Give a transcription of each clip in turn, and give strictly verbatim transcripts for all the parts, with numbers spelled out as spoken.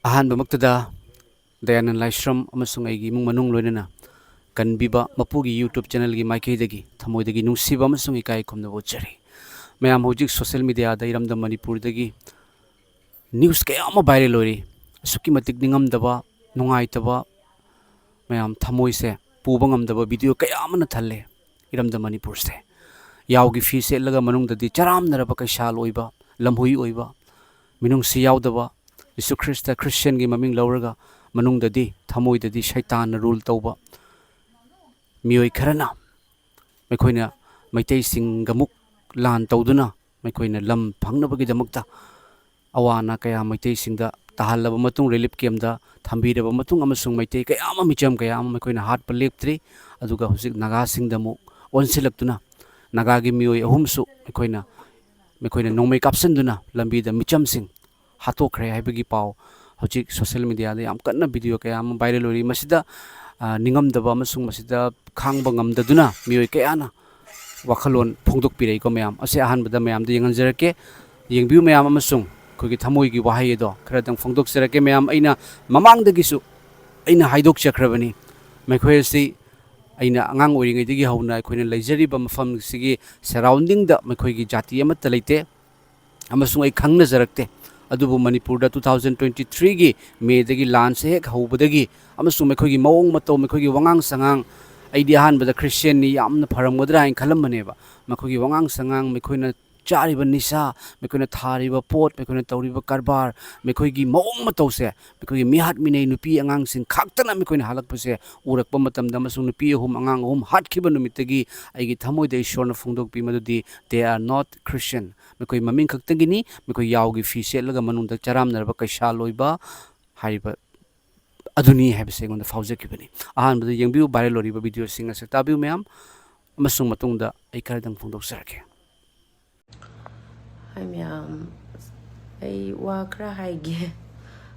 ꯑꯍꯥꯟꯕꯃꯛꯇꯗ ꯗꯌꯥꯅꯟ ꯂꯥꯏꯁ꯭ꯔꯝ ꯑꯃꯁꯨꯡ ꯑꯩꯒꯤ ꯏꯃꯨꯡ ꯃꯅꯨꯡ ꯂꯣꯏꯅꯅ ꯀꯟꯕꯤꯕ ꯃꯄꯨꯒꯤ YouTube channelꯒꯤ ꯃꯥꯏꯀꯩꯗꯒꯤ ꯊꯃꯣꯏꯗꯒꯤ ꯅꯨꯡꯁꯤꯕ ꯑꯃꯁꯨꯡ ꯏꯀꯥꯏ ꯈꯨꯝꯅꯕ ꯎꯠꯆꯔꯤ꯫ ꯃꯌꯥꯝ, ꯍꯧꯖꯤꯛ social mediaꯗ ꯏꯔꯝꯗꯝ ꯃꯅꯤꯄꯨꯔꯗꯒꯤ news ꯀꯌꯥ ꯑꯃ viral ꯑꯣꯏꯔꯤ꯫ ꯑꯁꯨꯛꯀꯤ ꯃꯇꯤꯛ ꯅꯤꯡꯉꯝꯗꯕ, ꯅꯨꯡꯉꯥꯏꯇꯕ, ꯃꯌꯥꯝ, ꯊꯃꯣꯏꯁꯦ ꯄꯨꯕ ꯉꯝꯗꯕ video ꯀꯌꯥ ꯑꯃꯅ ꯊꯜꯂꯦ ꯏꯔꯝꯗꯝ ꯃꯅꯤꯄꯨꯔꯁꯦ꯫ ꯌꯥꯎꯒꯤ ꯐꯤ ꯁꯦꯠꯂꯒ ꯃꯅꯨꯡꯗꯗꯤ ꯆꯔꯥꯝꯅꯔꯕ ꯀꯩꯁꯥꯜ ꯑꯣꯏꯕ, ꯂꯝꯍꯨꯏ ꯑꯣꯏꯕ, ꯃꯤꯅꯨꯡꯁꯤ ꯌꯥꯎꯗꯕ, ꯖꯤꯁꯨ ꯈ꯭ꯔꯤꯁꯇ Christianꯒꯤ ꯃꯃꯤꯡ ꯂꯧꯔꯒ ꯃꯅꯨꯡꯗꯗꯤ, ꯊꯃꯣꯏꯗꯗꯤ ꯁꯩꯇꯥꯟꯅ rule ꯇꯧꯕ ꯃꯤꯑꯣꯏ ꯈꯔꯅ ꯃꯈꯣꯏꯅ ꯃꯩꯇꯩꯁꯤꯡꯒꯃꯨꯛ ꯂꯥꯟ ꯇꯧꯗꯨꯅ ꯃꯈꯣꯏꯅ ꯂꯝ ꯐꯪꯅꯕꯒꯤꯗꯃꯛꯇ ꯑꯋꯥ ꯑꯅꯥ ꯀꯌꯥ ꯃꯩꯇꯩꯁꯤꯡꯗ ꯇꯥꯍꯜꯂꯕ ꯃꯇꯨꯡ, relief campꯇ ꯊꯝꯕꯤꯔꯕ ꯃꯇꯨꯡ ꯑꯃꯁꯨꯡ ꯃꯩꯇꯩ ꯀꯌꯥ ꯑꯃ, ꯃꯤꯆꯝ ꯀꯌꯥ ꯑꯃ ꯃꯈꯣꯏꯅ ꯍꯥꯠꯄ ꯂꯦꯞꯇ꯭ꯔꯤ꯫ ꯑꯗꯨꯒ ꯍꯧꯖꯤꯛ ꯅꯥꯒꯥꯁꯤꯡꯗ ꯑꯃꯨꯛ ꯑꯣꯟꯁꯤꯜꯂꯛꯇꯨꯅ ꯅꯥꯒꯥꯒꯤ ꯃꯤꯑꯣꯏ ꯑꯍꯨꯝꯁꯨ ꯃꯈꯣꯏꯅ, ꯃꯈꯣꯏꯅ ꯅꯣꯡꯃꯩ ꯀꯥꯞꯁꯤꯟꯗꯨꯅ ꯂꯝꯕꯤꯗ ꯃꯤꯆꯝꯁꯤꯡ ꯍꯥꯠꯇꯣꯛꯈ꯭ꯔꯦ ꯍꯥꯏꯕꯒꯤ ꯄꯥꯎ ꯍꯧꯖꯤꯛ social mediaꯗ ꯌꯥꯝ ꯀꯟꯅ video ꯀꯌꯥ ꯑꯃ viral ꯑꯣꯏꯔꯤ꯫ ꯃꯁꯤꯗ, ꯑ, ꯅꯤꯡꯉꯝꯗꯕ ꯑꯃꯁꯨꯡ ꯃꯁꯤꯗ ꯈꯥꯡꯕ ꯉꯝꯗꯗꯨꯅ ꯃꯤꯑꯣꯏ ꯀꯌꯥꯅ ꯋꯥꯈꯜꯂꯣꯟ ꯐꯣꯡꯗꯣꯛꯄꯤꯔꯛꯏꯀꯣ ꯃꯌꯥꯝ꯫ ꯑꯁꯤ ꯑꯍꯥꯟꯕꯗ ꯃꯌꯥꯝꯗ ꯌꯦꯡꯍꯟꯖꯔꯛꯀꯦ꯫ ꯌꯦꯡꯕꯤꯌꯨ ꯃꯌꯥꯝ, ꯑꯃꯁꯨꯡ ꯑꯩꯈꯣꯏꯒꯤ ꯊꯃꯣꯏꯒꯤ ꯋꯥꯍꯩ ꯑꯗꯣ ꯈꯔꯗꯪ ꯐꯣꯡꯗꯣꯛꯆꯔꯛꯀꯦ ꯃꯌꯥꯝ꯫ ꯑꯩꯅ ꯃꯃꯥꯡꯗꯒꯤꯁꯨ ꯑꯩꯅ ꯍꯥꯏꯗꯣꯛꯆꯈ꯭ꯔꯕꯅꯤ, ꯃꯈꯣꯏ ꯑꯁꯤ ꯑꯩꯅ ꯑꯉꯥꯡ ꯑꯣꯏꯔꯤꯉꯩꯗꯒꯤ ꯍꯧꯅ ꯑꯩꯈꯣꯏꯅ ꯂꯩꯖꯔꯤꯕ ꯃꯐꯝꯁꯤꯒꯤ surroundingꯗ ꯃꯈꯣꯏꯒꯤ ꯖꯥꯇꯤ ꯑꯃꯠꯇ ꯂꯩꯇꯦ ꯑꯃꯁꯨꯡ ꯑꯩ ꯈꯪꯅꯖꯔꯛꯇꯦ꯫ ꯑꯗꯨꯕꯨ ꯃꯅꯤꯄꯨꯔꯗ two thousand twenty threeꯒꯤ Mayꯗꯒꯤ ꯂꯥꯟꯁꯦ ꯍꯦꯛ ꯍꯧꯕꯗꯒꯤ ꯑꯃꯁꯨꯡ ꯃꯈꯣꯏꯒꯤ ꯃꯑꯣꯡ ꯃꯇꯧ, ꯃꯈꯣꯏꯒꯤ ꯋꯥꯉꯥꯡ ꯁꯉꯥꯡ, ꯑꯩꯗꯤ ꯑꯍꯥꯟꯕꯗ Christianꯅꯤ, ꯌꯥꯝꯅ ꯐꯔꯝꯒꯗ꯭ꯔꯥ ꯍꯥꯏꯅ ꯈꯜꯂꯝꯕꯅꯦꯕ꯫ ꯃꯈꯣꯏꯒꯤ ꯋꯥꯉꯥꯡ ꯁꯉꯥꯡ, ꯃꯈꯣꯏꯅ ꯆꯥꯔꯤꯕ ꯅꯤꯁꯥ, ꯃꯈꯣꯏꯅ ꯊꯥꯔꯤꯕ ꯄꯣꯠ, ꯃꯈꯣꯏꯅ ꯇꯧꯔꯤꯕ ꯀꯔꯕꯥꯔ, ꯃꯈꯣꯏꯒꯤ ꯃꯑꯣꯡ ꯃꯇꯧꯁꯦ, ꯃꯈꯣꯏꯒꯤ ꯃꯤꯍꯥꯠ ꯃꯤꯅꯩ ꯅꯨꯄꯤ ꯑꯉꯥꯡꯁꯤꯡ ꯈꯛꯇꯅ ꯃꯈꯣꯏꯅ ꯍꯥꯠꯂꯛꯄꯁꯦ ꯎꯔꯛꯄ ꯃꯇꯝꯗ, ꯑꯃꯁꯨꯡ ꯅꯨꯄꯤ ꯑꯍꯨꯝ, ꯑꯉꯥꯡ ꯑꯍꯨꯝ ꯍꯥꯠꯈꯤꯕ ꯅꯨꯃꯤꯠꯇꯒꯤ ꯑꯩꯒꯤ ꯊꯃꯣꯏꯗ ꯏꯁꯣꯔꯅ ꯐꯣꯡꯗꯣꯛꯄꯤ ꯃꯗꯨꯗꯤ they are not Christian꯫ ꯃꯈꯣꯏ ꯃꯃꯤꯡ ꯈꯛꯇꯒꯤꯅꯤ, ꯃꯈꯣꯏ ꯌꯥꯎꯒꯤ ꯐꯤ ꯁꯦꯠꯂꯒ ꯃꯅꯨꯡꯗ ꯆꯔꯥꯝꯅꯔꯕ ꯀꯩꯁꯥꯜ ꯑꯣꯏꯕ ꯍꯥꯏꯔꯤꯕ ꯑꯗꯨꯅꯤ ꯍꯥꯏꯕꯁꯦ ꯑꯩꯉꯣꯟꯗ ꯐꯥꯎꯖꯈꯤꯕꯅꯤ꯫ ꯑꯍꯥꯟꯕꯗ ꯌꯦꯡꯕꯤꯌꯨ, viral ꯑꯣꯏꯔꯤꯕ videoꯁꯤꯡ ꯑꯁꯤ ꯇꯥꯕꯤꯌꯨ ꯃꯌꯥꯝ, ꯑꯃꯁꯨꯡ ꯃꯇꯨꯡꯗ ꯑꯩ ꯈꯔꯗꯪ ꯐꯣꯡꯗꯣꯛꯆꯔꯛꯀꯦ꯫ ꯍꯥꯏ ꯃꯌꯥꯝ, ꯑꯩ ꯋꯥ ꯈꯔ ꯍꯥꯏꯒꯦ꯫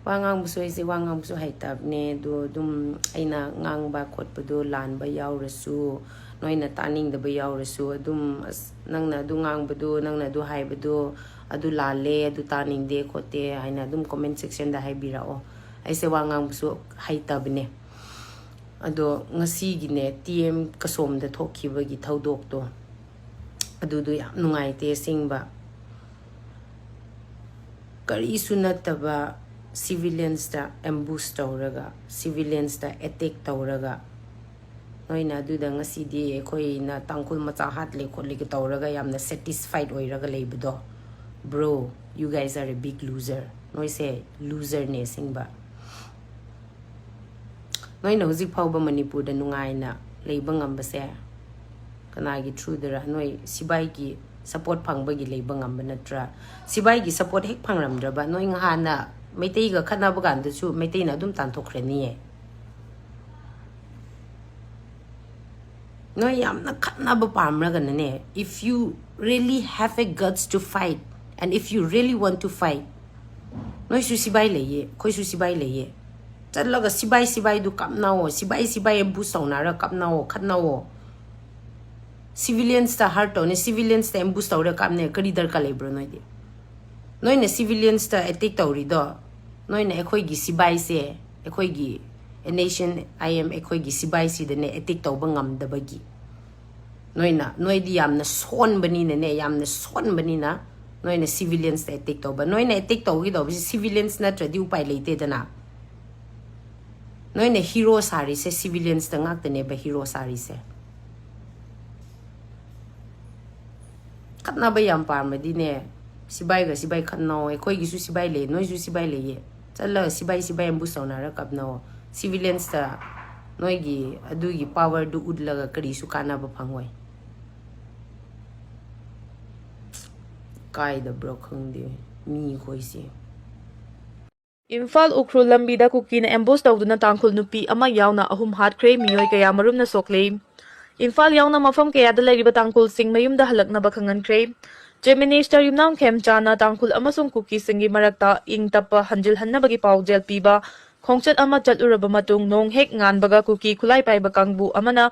ꯋꯥ ꯉꯥꯡꯕꯁꯨ, ꯑꯩꯁꯦ ꯋꯥ ꯉꯥꯡꯕꯁꯨ ꯍꯩꯇꯕꯅꯦ, ꯑꯗꯣ ꯑꯗꯨꯝ ꯑꯩꯅ ꯉꯥꯡꯕ ꯈꯣꯠꯄꯗꯣ ꯂꯥꯟꯕ ꯌꯥꯎꯔꯁꯨ, ꯅꯣꯏꯅ ꯇꯥꯅꯤꯡꯗꯕ ꯌꯥꯎꯔꯁꯨ, ꯑꯗꯨꯝ, "ꯑꯁ, ꯅꯪꯅ ꯑꯗꯨ ꯉꯥꯡꯕꯗꯣ, ꯅꯪꯅ ꯑꯗꯨ ꯍꯥꯏꯕꯗꯣ, ꯑꯗꯨ ꯂꯥꯜꯂꯦ, ꯑꯗꯨ ꯇꯥꯅꯤꯡꯗꯦ ꯈꯣꯠꯇꯦ ꯍꯥꯏꯅ ꯑꯗꯨꯝ comment section ꯗ ꯍꯥꯏꯕꯤꯔꯛꯑꯣ꯫ ꯑꯩꯁꯦ ꯋꯥ ꯉꯥꯡꯕꯁꯨ ꯍꯩꯇꯕꯅꯦ꯫ ꯑꯗꯣ ꯉꯁꯤꯒꯤꯅꯦ ꯇꯤ ꯑꯦꯝ ꯀꯁꯣꯝꯗ ꯊꯣꯛꯈꯤꯕꯒꯤ ꯊꯧꯗꯣꯛꯇꯣ, ꯑꯗꯨꯗꯣ ꯌꯥꯝ ꯅꯨꯡꯉꯥꯏꯇꯦ ꯑꯁꯦꯡꯕ꯫ ꯀꯔꯤꯁꯨ ꯅꯠꯇꯕ civilians ꯇ ambush ꯇꯧꯔꯒ, civilians ꯇ attack ꯇꯧꯔꯒ, ꯅꯣꯏꯅ ꯑꯗꯨꯗ ꯉꯁꯤꯗꯤ ꯑꯩꯈꯣꯏꯅ ꯇꯥꯡꯈꯨꯜ ꯃꯆꯥ ꯍꯥꯠꯂꯦ ꯈꯣꯠꯂꯦꯒ ꯇꯧꯔꯒ ꯌꯥꯝꯅ satisfied ꯑꯣꯏꯔꯒ ꯂꯩꯕꯗꯣ, bro, you guys are a big loser. ꯅꯣꯏꯁꯦ loser ꯅꯦ ꯑꯁꯦꯡꯕ꯫ ꯅꯣꯏꯅ ꯍꯧꯖꯤꯛ ꯐꯥꯎꯕ ꯃꯅꯤꯄꯨꯔꯗ ꯅꯨꯡꯉꯥꯏꯅ ꯂꯩꯕ ꯉꯝꯕꯁꯦ ꯀꯅꯥꯒꯤ through ꯗꯔ? ꯅꯣꯏ ꯁꯤꯕꯥꯏꯒꯤ support ꯐꯪꯕꯒꯤ ꯂꯩꯕ ꯉꯝꯕ ꯅꯠꯇ꯭ꯔꯥ? ꯁꯤꯕꯥꯏꯒꯤ support ꯍꯦꯛ ꯐꯪꯂꯝꯗ꯭ꯔꯕ, ꯅꯣꯏ ꯉꯍꯥꯟꯅ ꯃꯩꯇꯩꯒ ꯈꯠꯅꯕ ꯀꯥꯟꯗꯁꯨ ꯃꯩꯇꯩꯅ ꯑꯗꯨꯝ ꯇꯥꯟꯊꯣꯛꯈ꯭ꯔꯅꯤꯌꯦ꯫ ꯅꯣꯏ ꯌꯥꯝꯅ ꯈꯠꯅꯕ ꯄꯥꯝꯂꯒꯅꯅꯦ, if you really have a guts to fight and if you really want to fight, ꯅꯣꯏꯁꯨ ꯁꯤꯕꯥꯏ ꯂꯩꯌꯦ, ꯑꯩꯈꯣꯏꯁꯨ ꯁꯤꯕꯥꯏ ꯂꯩꯌꯦ꯫ ꯆꯠꯂꯒ ꯁꯤꯕꯥꯏ ꯁꯤꯕꯥꯏꯗꯨ ꯀꯥꯞꯅꯧꯑꯣ, ꯁꯤꯕꯥꯏ ꯁꯤꯕꯥꯏ ambush ꯇꯧꯅꯔ ꯀꯥꯞꯅꯧꯑꯣ, ꯈꯠꯅꯧꯑꯣ꯫ Civilians ꯇ hurt ꯇꯧꯅꯤ, civilians ꯇ ambush ꯇꯧꯔ ꯀꯥꯞꯅꯦ, ꯀꯔꯤ ꯗꯔꯀꯥꯔ ꯂꯩꯕ꯭ꯔꯣ ꯅꯣꯏꯗꯤ? ꯅꯣꯏꯅ civilians ꯇ attack ꯇꯧꯔꯤꯗꯣ, ꯅꯣꯏꯅ ꯑꯩꯈꯣꯏꯒꯤ ꯁꯤꯕꯥꯏꯁꯦ, ꯑꯩꯈꯣꯏꯒꯤ nation, I am, ꯑꯩꯈꯣꯏꯒꯤ ꯁꯤꯕꯥꯏꯁꯤꯗꯅꯦ attack ꯇꯧꯕ ꯉꯝꯗꯕꯒꯤ꯫ ꯅꯣꯏꯅ, ꯅꯣꯏꯗꯤ ꯌꯥꯝꯅ ꯁꯣꯟꯕꯅꯤꯅꯅꯦ, ꯌꯥꯝꯅ ꯁꯣꯟꯕꯅꯤꯅ ꯅꯣꯏꯅ civilians ꯇ attack ꯇꯧꯕ꯫ ꯅꯣꯏꯅ attack ꯇꯧꯒꯗꯧꯕꯁꯤ civilians ꯅꯠꯇ꯭ꯔꯗꯤ ꯎꯄꯥꯏ ꯂꯩꯇꯦꯗꯅ꯫ ꯅꯣꯏꯅ hero ꯁꯥꯔꯤꯁꯦ civilians ꯇ ꯉꯥꯛꯇꯅꯦꯕ hero ꯁꯥꯔꯤꯁꯦ꯫ ꯈꯠꯅꯕ ꯌꯥꯝ ꯄꯥꯝꯃꯗꯤꯅꯦ, ꯁꯤꯕꯥꯏꯒ ꯁꯤꯕꯥꯏ ꯈꯠꯅꯧ꯫ ꯑꯩꯈꯣꯏꯒꯤꯁꯨ ꯁꯤꯕꯥꯏ ꯂꯩ, ꯅꯣꯏꯁꯨ ꯁꯤꯕꯥꯏ ꯂꯩꯌꯦ꯫ ꯆꯠꯂꯒ ꯁꯤꯕꯥꯏ ꯁꯤꯕꯥꯏ ambush ꯇꯧꯅꯔ ꯀꯞꯅꯧ꯫ Civilians ꯇ ꯅꯣꯏꯒꯤ ꯑꯗꯨꯒꯤ power ꯗꯨ ꯎꯠꯂꯒ ꯀꯔꯤꯁꯨ ꯀꯥꯟꯅꯕ ꯐꯪꯉꯣꯏ꯫ ꯀꯥꯏꯗꯕ꯭ꯔꯣ ꯈꯪꯗꯦ ꯃꯤꯈꯣꯏꯁꯦ꯫ ꯏꯝꯐꯥꯜ ꯎꯈ꯭ꯔꯨꯜ ꯂꯝꯕꯤꯗ ꯀꯨꯀꯤꯅ ambush ꯇꯧꯗꯨꯅ ꯇꯥꯡꯈꯨꯜ ꯅꯨꯄꯤ ꯑꯃ ꯌꯥꯎꯅ ꯑꯍꯨꯝ ꯍꯥꯠꯈ꯭ꯔꯦ, ꯃꯤꯑꯣꯏ ꯀꯌꯥ ꯃꯔꯨꯝꯅ ꯁꯣꯛꯂꯦ꯫ ꯏꯝꯐꯥꯜ ꯌꯥꯎꯅ ꯃꯐꯝ ꯀꯌꯥꯗ ꯂꯩꯔꯤꯕ ꯇꯥꯡꯈꯨꯜꯁꯤꯡ ꯃꯌꯨꯝꯗ ꯍꯜꯂꯛꯅꯕ ꯈꯪꯍꯟꯈ꯭ꯔꯦ꯫ Chief Minister ꯌꯨꯝꯅꯥꯝ ꯈꯦꯝꯆꯥꯅ ꯇꯥꯡꯈꯨꯜ ꯑꯃꯁꯨꯡ ꯀꯨꯀꯤꯁꯤꯡꯒꯤ ꯃꯔꯛꯇ ꯏꯪ ꯇꯞꯄ ꯍꯟꯖꯤꯜꯍꯟꯅꯕꯒꯤ ꯄꯥꯎꯖꯦꯜ ꯄꯤꯕ ꯈꯣꯡꯆꯠ ꯑꯃ ꯆꯠꯂꯨꯔꯕ ꯃꯇꯨꯡ ꯅꯣꯡ ꯍꯦꯛ ꯉꯥꯟꯕꯒ ꯀꯨꯀꯤ ꯈꯨꯠꯂꯥꯏ ꯄꯥꯏꯕ ꯀꯥꯡꯕꯨ ꯑꯃꯅ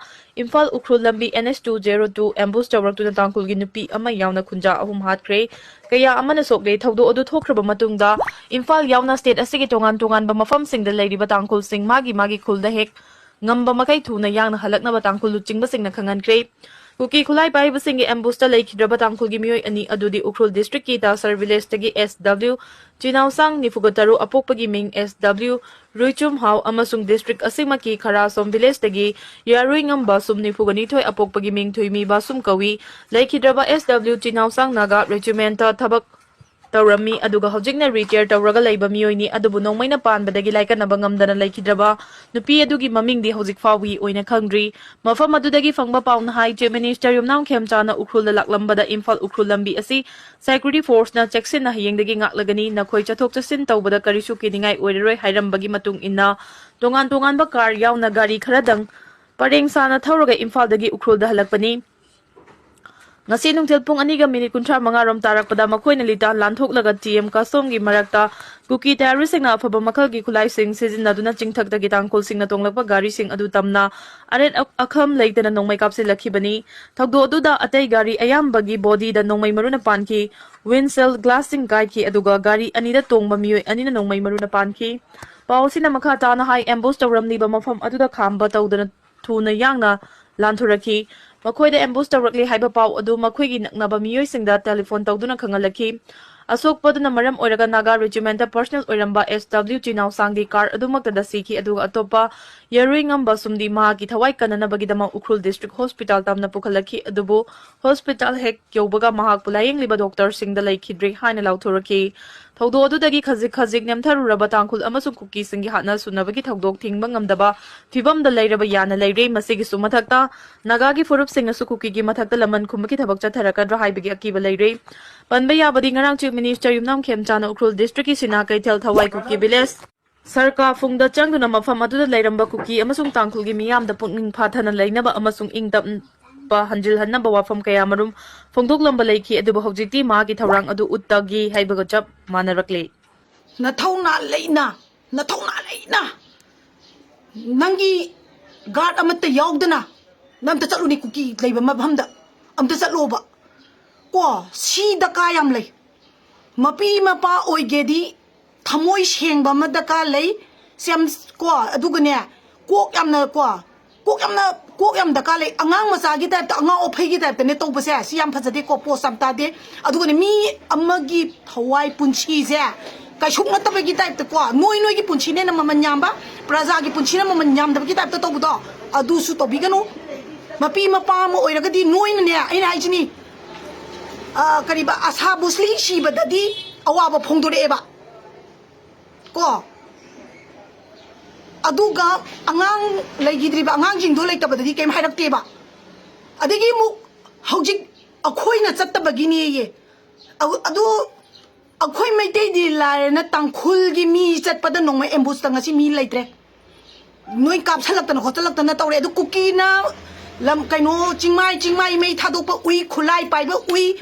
ꯏꯝꯐꯥꯜ ꯎꯈ꯭ꯔꯨꯜ ꯂꯝꯕꯤ N H two zero two ambush ꯇꯧꯔꯛꯇꯨꯅ ꯇꯥꯡꯈꯨꯜꯒꯤ ꯅꯨꯄꯤ ꯑꯃ ꯌꯥꯎꯅ ꯈꯨꯟꯖꯥ ꯑꯍꯨꯝ ꯍꯥꯠꯈ꯭ꯔꯦ꯫ ꯀꯌꯥ ꯑꯃꯅ ꯁꯣꯛꯂꯦ꯫ ꯊꯧꯗꯣꯛ ꯑꯗꯨ ꯊꯣꯛꯈ꯭ꯔꯕ ꯃꯇꯨꯡꯗ ꯏꯝꯐꯥꯜ ꯌꯥꯎꯅ state ꯑꯁꯤꯒꯤ ꯇꯣꯉꯥꯟ ꯇꯣꯉꯥꯟꯕ ꯃꯐꯝꯁꯤꯡꯗ ꯂꯩꯔꯤꯕ ꯇꯥꯡꯈꯨꯜꯁꯤꯡ ꯃꯥꯒꯤ ꯃꯥꯒꯤ ꯈꯨꯜꯗ ꯍꯦꯛ ꯉꯝꯕ ꯃꯈꯩ ꯊꯨꯅ ꯌꯥꯡꯅ ꯍꯜꯂꯛꯅꯕ ꯇꯥꯡꯈꯨꯜ ꯂꯨꯆꯤꯡꯕꯁꯤꯡꯅ ꯈꯪꯍꯟꯈ꯭ꯔꯦ꯫ ꯀꯨꯀꯤ ꯈꯨꯠꯂꯥꯏ ꯄꯥꯏꯕꯁꯤꯡꯒꯤ ambushꯇ ꯂꯩꯈꯤꯗ꯭ꯔꯕ ꯇꯥꯡꯈꯨꯜꯒꯤ ꯃꯤꯑꯣꯏ ꯑꯅꯤ ꯑꯗꯨꯗꯤ ꯎꯈ꯭ꯔꯨꯜ districtꯀꯤ ꯇꯥꯁꯔ villageꯇꯒꯤ S W ꯆꯤꯅꯥꯎꯁꯥꯡ ꯅꯤꯐꯨꯒ ꯇꯔꯨꯛ ꯑꯄꯣꯛꯄꯒꯤ ꯃꯤꯡ S W ꯔꯨꯏꯆꯨꯝ ꯍꯥꯎ ꯑꯃꯁꯨꯡ district ꯑꯁꯤꯃꯛꯀꯤ ꯈꯔꯥꯁꯣꯝ villageꯇꯒꯤ ꯌꯥꯔꯨꯏꯉꯝ ꯕꯥꯁꯨꯝ ꯅꯤꯐꯨꯒ ꯅꯤꯊꯣꯏ ꯑꯄꯣꯛꯄꯒꯤ ꯃꯤꯡ ꯊꯨꯏꯃꯤ ꯕꯥꯁꯨꯝ ꯀꯧꯏ꯫ ꯂꯩꯈꯤꯗ꯭ꯔꯕ S W ꯆꯤꯅꯥꯎꯁꯥꯡ ꯅꯥꯒꯥ regimentꯇ ꯊꯕꯛ ꯇꯧꯔꯝꯃꯤ, ꯑꯗꯨꯒ ꯍꯧꯖꯤꯛꯅ retire ꯇꯧꯔꯒ ꯂꯩꯕ ꯃꯤꯑꯣꯏꯅꯤ꯫ ꯑꯗꯨꯕꯨ ꯅꯣꯡꯃꯩꯅ ꯄꯥꯟꯕꯗꯒꯤ ꯂꯥꯏꯀꯠꯅꯕ ꯉꯝꯗꯅ ꯂꯩꯈꯤꯗ꯭ꯔꯕ ꯅꯨꯄꯤ ꯑꯗꯨꯒꯤ ꯃꯃꯤꯡꯗꯤ ꯍꯧꯖꯤꯛ ꯐꯥꯎꯕꯒꯤ ꯑꯣꯏꯅ ꯈꯪꯗ꯭ꯔꯤ꯫ ꯃꯐꯝ ꯑꯗꯨꯗꯒꯤ ꯐꯪꯕ ꯄꯥꯎꯅ ꯍꯥꯏ, Chief Minister ꯌꯨꯝꯅꯥꯝ ꯈꯦꯝꯆꯥꯅ ꯎꯈ꯭ꯔꯨꯜꯗ ꯂꯥꯛꯂꯝꯕꯗ ꯏꯝꯐꯥꯜ ꯎꯈ꯭ꯔꯨꯜ ꯂꯝꯕꯤ ꯑꯁꯤ security forceꯅ ꯆꯦꯛꯁꯤꯟꯅ ꯍꯌꯦꯡꯗꯒꯤ ꯉꯥꯛꯂꯒꯅꯤ, ꯅꯈꯣꯏ ꯆꯠꯊꯣꯛ ꯆꯠꯁꯤꯟ ꯇꯧꯕꯗ ꯀꯔꯤꯁꯨ ꯀꯤꯅꯤꯡꯉꯥꯏ ꯑꯣꯏꯔꯔꯣꯏ ꯍꯥꯏꯔꯝꯕꯒꯤ ꯃꯇꯨꯡ ꯏꯟꯅ ꯇꯣꯉꯥꯟ ꯇꯣꯉꯥꯟꯕ car ꯌꯥꯎꯅ ꯒꯥꯔꯤ ꯈꯔꯗꯪ ꯄꯔꯦꯡ ꯁꯥꯅ ꯊꯧꯔꯒ ꯏꯝꯐꯥꯜꯗꯒꯤ ꯎꯈ꯭ꯔꯨꯜꯗ ꯍꯜꯂꯛꯄꯅꯤ꯫ ꯉꯁꯤ ꯅꯨꯡꯊꯤꯜ ꯄꯨꯡ ꯑꯅꯤꯒ minute ꯀꯨꯟꯊ꯭ꯔꯥ ꯃꯉꯥ ꯔꯣꯝ ꯇꯥꯔꯛꯄꯗ ꯃꯈꯣꯏꯅ ꯂꯤꯇꯥꯟ ꯂꯥꯟꯊꯣꯛꯂꯒ T M ꯀꯥꯁꯣꯝꯒꯤ ꯃꯔꯛꯇ ꯀꯨꯀꯤ terroristꯁꯤꯡꯅ ꯑꯐꯕ ꯃꯈꯜꯒꯤ ꯈꯨꯠꯂꯥꯏꯁꯤꯡ ꯁꯤꯖꯤꯟꯅꯗꯨꯅ ꯆꯤꯡꯊꯛꯇꯒꯤ ꯇꯥꯡꯈꯨꯜꯁꯤꯡꯅ ꯇꯣꯡꯂꯛꯄ ꯒꯥꯔꯤꯁꯤꯡ ꯑꯗꯨ ꯇꯝꯅ ꯑꯔꯦꯠ ꯑ-, ꯑꯈꯝ ꯂꯩꯇꯅ ꯅꯣꯡꯃꯩ ꯀꯥꯞꯁꯤꯜꯂꯛꯈꯤꯕꯅꯤ꯫ ꯊꯧꯗꯣꯛ ꯑꯗꯨꯗ ꯑꯇꯩ ꯒꯥꯔꯤ ꯑꯌꯥꯝꯕꯒꯤ bodyꯗ ꯅꯣꯡꯃꯩ ꯃꯔꯨꯅ ꯄꯥꯟꯈꯤ꯫ Windshield glassꯁꯤꯡ ꯀꯥꯏꯈꯤ, ꯑꯗꯨꯒ ꯒꯥꯔꯤ ꯑꯅꯤꯗ ꯇꯣꯡꯕ ꯃꯤꯑꯣꯏ ꯑꯅꯤꯅ ꯅꯣꯡꯃꯩ ꯃꯔꯨꯅ ꯄꯥꯟꯈꯤ꯫ ꯄꯥꯎ ꯑꯁꯤꯅ ꯃꯈꯥ ꯇꯥꯅ ꯍꯥꯏ, ambush ꯇꯧꯔꯝꯂꯤꯕ ꯃꯐꯝ ꯑꯗꯨꯗ ꯈꯥꯝꯕ ꯇꯧꯗꯅ ꯊꯨꯅ ꯌꯥꯡꯅ ꯂꯥꯟꯊꯣꯔꯛꯈꯤ꯫ ꯃꯈꯣꯏꯗ ambush ꯇꯧꯔꯛꯂꯦ ꯍꯥꯏꯕ ꯄꯥꯎ ꯑꯗꯨ ꯃꯈꯣꯏꯒꯤ ꯅꯛꯅꯕ ꯃꯤꯑꯣꯏꯁꯤꯡꯗ telephone ꯇꯧꯗꯨꯅ ꯈꯪꯍꯜꯂꯛꯈꯤ꯫ ꯑꯁꯣꯛꯄꯗꯨꯅ ꯃꯔꯝ ꯑꯣꯏꯔꯒ ꯅꯥꯒꯥ regimentꯇ personal ꯑꯣꯏꯔꯝꯕ S W ꯆꯤꯅꯥꯎꯁꯥꯡꯒꯤ car ꯑꯗꯨꯃꯛꯇꯗ ꯁꯤꯈꯤ, ꯑꯗꯨꯒ ꯑꯇꯣꯞꯄ ꯌꯥꯔꯨꯏꯉꯝ ꯕꯥꯁꯨꯝꯗꯤ ꯃꯍꯥꯛꯀꯤ ꯊꯋꯥꯏ ꯀꯟꯅꯅꯕꯒꯤꯗꯃꯛ ꯎꯈ꯭ꯔꯨꯜ district hospital ꯇꯝꯅ ꯄꯨꯈꯠꯂꯛꯈꯤ, ꯑꯗꯨꯕꯨ hospital ꯍꯦꯛ ꯌꯧꯕꯒ ꯃꯍꯥꯛꯄꯨ ꯂꯥꯌꯦꯡꯂꯤꯕ doctorꯁꯤꯡꯗ ꯂꯩꯈꯤꯗ꯭ꯔꯦ ꯍꯥꯏꯅ ꯂꯥꯎꯊꯣꯔꯛꯈꯤ꯫ ꯊꯧꯗꯣꯛ ꯑꯗꯨꯗꯒꯤ ꯈꯖꯤꯛ ꯈꯖꯤꯛ ꯅꯦꯝꯊꯔꯨꯔꯕ ꯇꯥꯡꯈꯨꯜ ꯑꯃꯁꯨꯡ ꯀꯨꯀꯤꯁꯤꯡꯒꯤ ꯍꯥꯠꯅ ꯁꯨꯅꯕꯒꯤ ꯊꯧꯗꯣꯛ ꯊꯤꯡꯕ ꯉꯝꯗꯕ ꯐꯤꯕꯝꯗ ꯂꯩꯔꯕ ꯌꯥꯅ ꯂꯩꯔꯦ꯫ ꯃꯁꯤꯒꯤꯁꯨ ꯃꯊꯛꯇ ꯅꯥꯒꯥꯒꯤ ꯐꯨꯔꯨꯞꯁꯤꯡꯅꯁꯨ ꯀꯨꯀꯤꯒꯤ ꯃꯊꯛꯇ ꯂꯃꯟ ꯈꯨꯝꯕꯒꯤ ꯊꯕꯛ ꯆꯠꯊꯔꯛꯀꯗ꯭ꯔꯥ ꯍꯥꯏꯕꯒꯤ ꯑꯀꯤꯕ ꯂꯩꯔꯦ꯫ ꯄꯟꯕ ꯌꯥꯕꯗꯤ, ꯉꯔꯥꯡ Chief Minister ꯌꯨꯝꯅꯥꯝ ꯈꯦꯝꯆꯥꯅ ꯎꯈ꯭ꯔꯨꯜ districtꯀꯤ ꯁꯤꯅꯥ ꯀꯩꯊꯦꯜ ꯊꯋꯥꯏ ꯀꯨꯀꯤ village ꯁꯔꯀꯥꯐꯨꯡꯗ ꯆꯪꯗꯨꯅ ꯃꯐꯝ ꯑꯗꯨꯗ ꯂꯩꯔꯝꯕ ꯀꯨꯀꯤ ꯑꯃꯁꯨꯡ ꯇꯥꯡꯈꯨꯜꯒꯤ ꯃꯤꯌꯥꯝꯗ ꯄꯨꯛꯅꯤꯡ ꯐꯥꯊꯅ ꯂꯩꯅꯕ ꯑꯃꯁꯨꯡ ꯏꯪ ꯇꯞꯄ ꯍꯟꯖꯤꯜꯍꯟꯅꯕ ꯋꯥꯐꯝ ꯀꯌꯥꯃꯔꯨꯝ ꯐꯣꯡꯗꯣꯛꯂꯝꯕ ꯂꯩꯈꯤ, ꯑꯗꯨꯕꯨ ꯍꯧꯖꯤꯛꯇꯤ ꯃꯍꯥꯛꯀꯤ ꯊꯧꯔꯥꯡ ꯑꯗꯨ ꯎꯠꯇꯒꯤ ꯍꯥꯏꯕꯒ ꯆꯞ ꯃꯥꯟꯅꯔꯛꯂꯦ꯫ ꯅꯊꯧꯅꯥ ꯂꯩꯅ ꯅꯊꯧꯅꯥ ꯂꯩꯅ ꯅꯪꯒꯤ ꯒꯥꯔꯗ ꯑꯃꯠꯇ ꯌꯥꯎꯗꯅ ꯅꯪ ꯑꯝꯇ ꯆꯠꯂꯨꯅꯦ, ꯀꯨꯀꯤ ꯂꯩꯕ ꯃꯐꯝꯗ ꯑꯝꯇ ꯆꯠꯂꯣꯕ꯫ ꯀꯣ, ꯁꯤ ꯗꯔꯀꯥꯔ ꯌꯥꯝ ꯂꯩ꯫ ꯃꯄꯤ ꯃꯄꯥ ꯑꯣꯏꯒꯦꯗꯤ ꯊꯃꯣꯏ ꯁꯦꯡꯕ ꯑꯃ ꯗꯔꯀꯥꯔ ꯂꯩ꯫ ꯁꯤ ꯌꯥꯝ, ꯀꯣ, ꯑꯗꯨꯒꯅꯦ, ꯀꯣꯛ ꯌꯥꯝꯅ, ꯀꯣ, ꯀꯣꯛ ꯌꯥꯝꯅ, ꯀꯣꯛ ꯌꯥꯝ ꯗꯔꯀꯥꯔ ꯂꯩ꯫ ꯑꯉꯥꯡ ꯃꯆꯥꯒꯤ ꯇꯥꯏꯞꯇ, ꯑꯉꯥꯎ ꯑꯐꯩꯒꯤ ꯇꯥꯏꯞꯇꯅꯦ ꯇꯧꯕꯁꯦ꯫ ꯁꯤ ꯌꯥꯝ ꯐꯖꯗꯦꯀꯣ, ꯄꯣꯁ ꯌꯥꯝ ꯇꯥꯗꯦ꯫ ꯑꯗꯨꯒꯅꯦ, ꯃꯤ ꯑꯃꯒꯤ ꯊꯋꯥꯏ ꯄꯨꯟꯁꯤꯁꯦ ꯀꯩꯁꯨ ꯅꯠꯇꯕꯒꯤ ꯇꯥꯏꯞꯇꯀꯣ, ꯅꯣꯏ ꯅꯣꯏꯒꯤ ꯄꯨꯟꯁꯤꯅ ꯍꯦꯟꯅ ꯃꯃꯜ ꯌꯥꯝꯕ, ꯄ꯭ꯔꯖꯥꯒꯤ ꯄꯨꯟꯁꯤꯅ ꯃꯃꯜ ꯌꯥꯝꯗꯕꯒꯤ ꯇꯥꯏꯞꯇ ꯇꯧꯕꯗꯣ, ꯑꯗꯨꯁꯨ ꯇꯧꯕꯤꯒꯅꯨ꯫ ꯃꯄꯤ ꯃꯄꯥ ꯑꯃ ꯑꯣꯏꯔꯒꯗꯤ ꯅꯣꯏꯅꯅꯦ, ꯑꯩꯅ ꯍꯥꯏꯁꯤꯅꯤ, ꯑ, ꯀꯔꯤꯕ, ꯑꯁꯥ ꯕꯨꯁꯂꯤ ꯁꯤꯕꯗꯗꯤ ꯑꯋꯥꯕ ꯐꯣꯡꯗꯣꯔꯛꯑꯦꯕ꯫ ꯀꯣ, ꯑꯗꯨꯒ ꯑꯉꯥꯡ ꯂꯩꯈꯤꯗ꯭ꯔꯤꯕ ꯑꯉꯥꯡꯁꯤꯡꯗꯣ ꯂꯩꯇꯕꯗꯗꯤ ꯀꯩꯝ ꯍꯥꯏꯔꯛꯇꯦꯕ꯫ ꯑꯗꯒꯤ ꯑꯃꯨꯛ ꯍꯧꯖꯤꯛ ꯑꯩꯈꯣꯏꯅ ꯆꯠꯇꯕꯒꯤꯅꯦꯌꯦ꯫ ꯑ-, ꯑꯗꯨ ꯑꯩꯈꯣꯏ ꯃꯩꯇꯩꯗꯤ ꯂꯥꯏꯔꯅ ꯇꯥꯡꯈꯨꯜꯒꯤ ꯃꯤ ꯆꯠꯄꯗ ꯅꯣꯡꯃ ꯑꯦꯝꯕꯨꯁꯇ ꯉꯁꯤ ꯃꯤ ꯂꯩꯇ꯭ꯔꯦ꯫ ꯅꯣꯏ ꯀꯥꯞꯁꯜꯂꯛꯇꯅ ꯈꯣꯠꯆꯜꯂꯛꯇꯅ ꯇꯧꯔꯦ꯫ ꯑꯗꯨ ꯀꯨꯀꯤꯅ ꯂꯝ, ꯀꯩꯅꯣ, ꯆꯤꯡꯃꯥꯏ, ꯆꯤꯡꯃꯥꯏ ꯃꯩ ꯊꯥꯗꯣꯛꯄ ꯎꯏ, ꯈꯨꯠꯂꯥꯏ ꯄꯥꯏꯕ ꯎꯏ,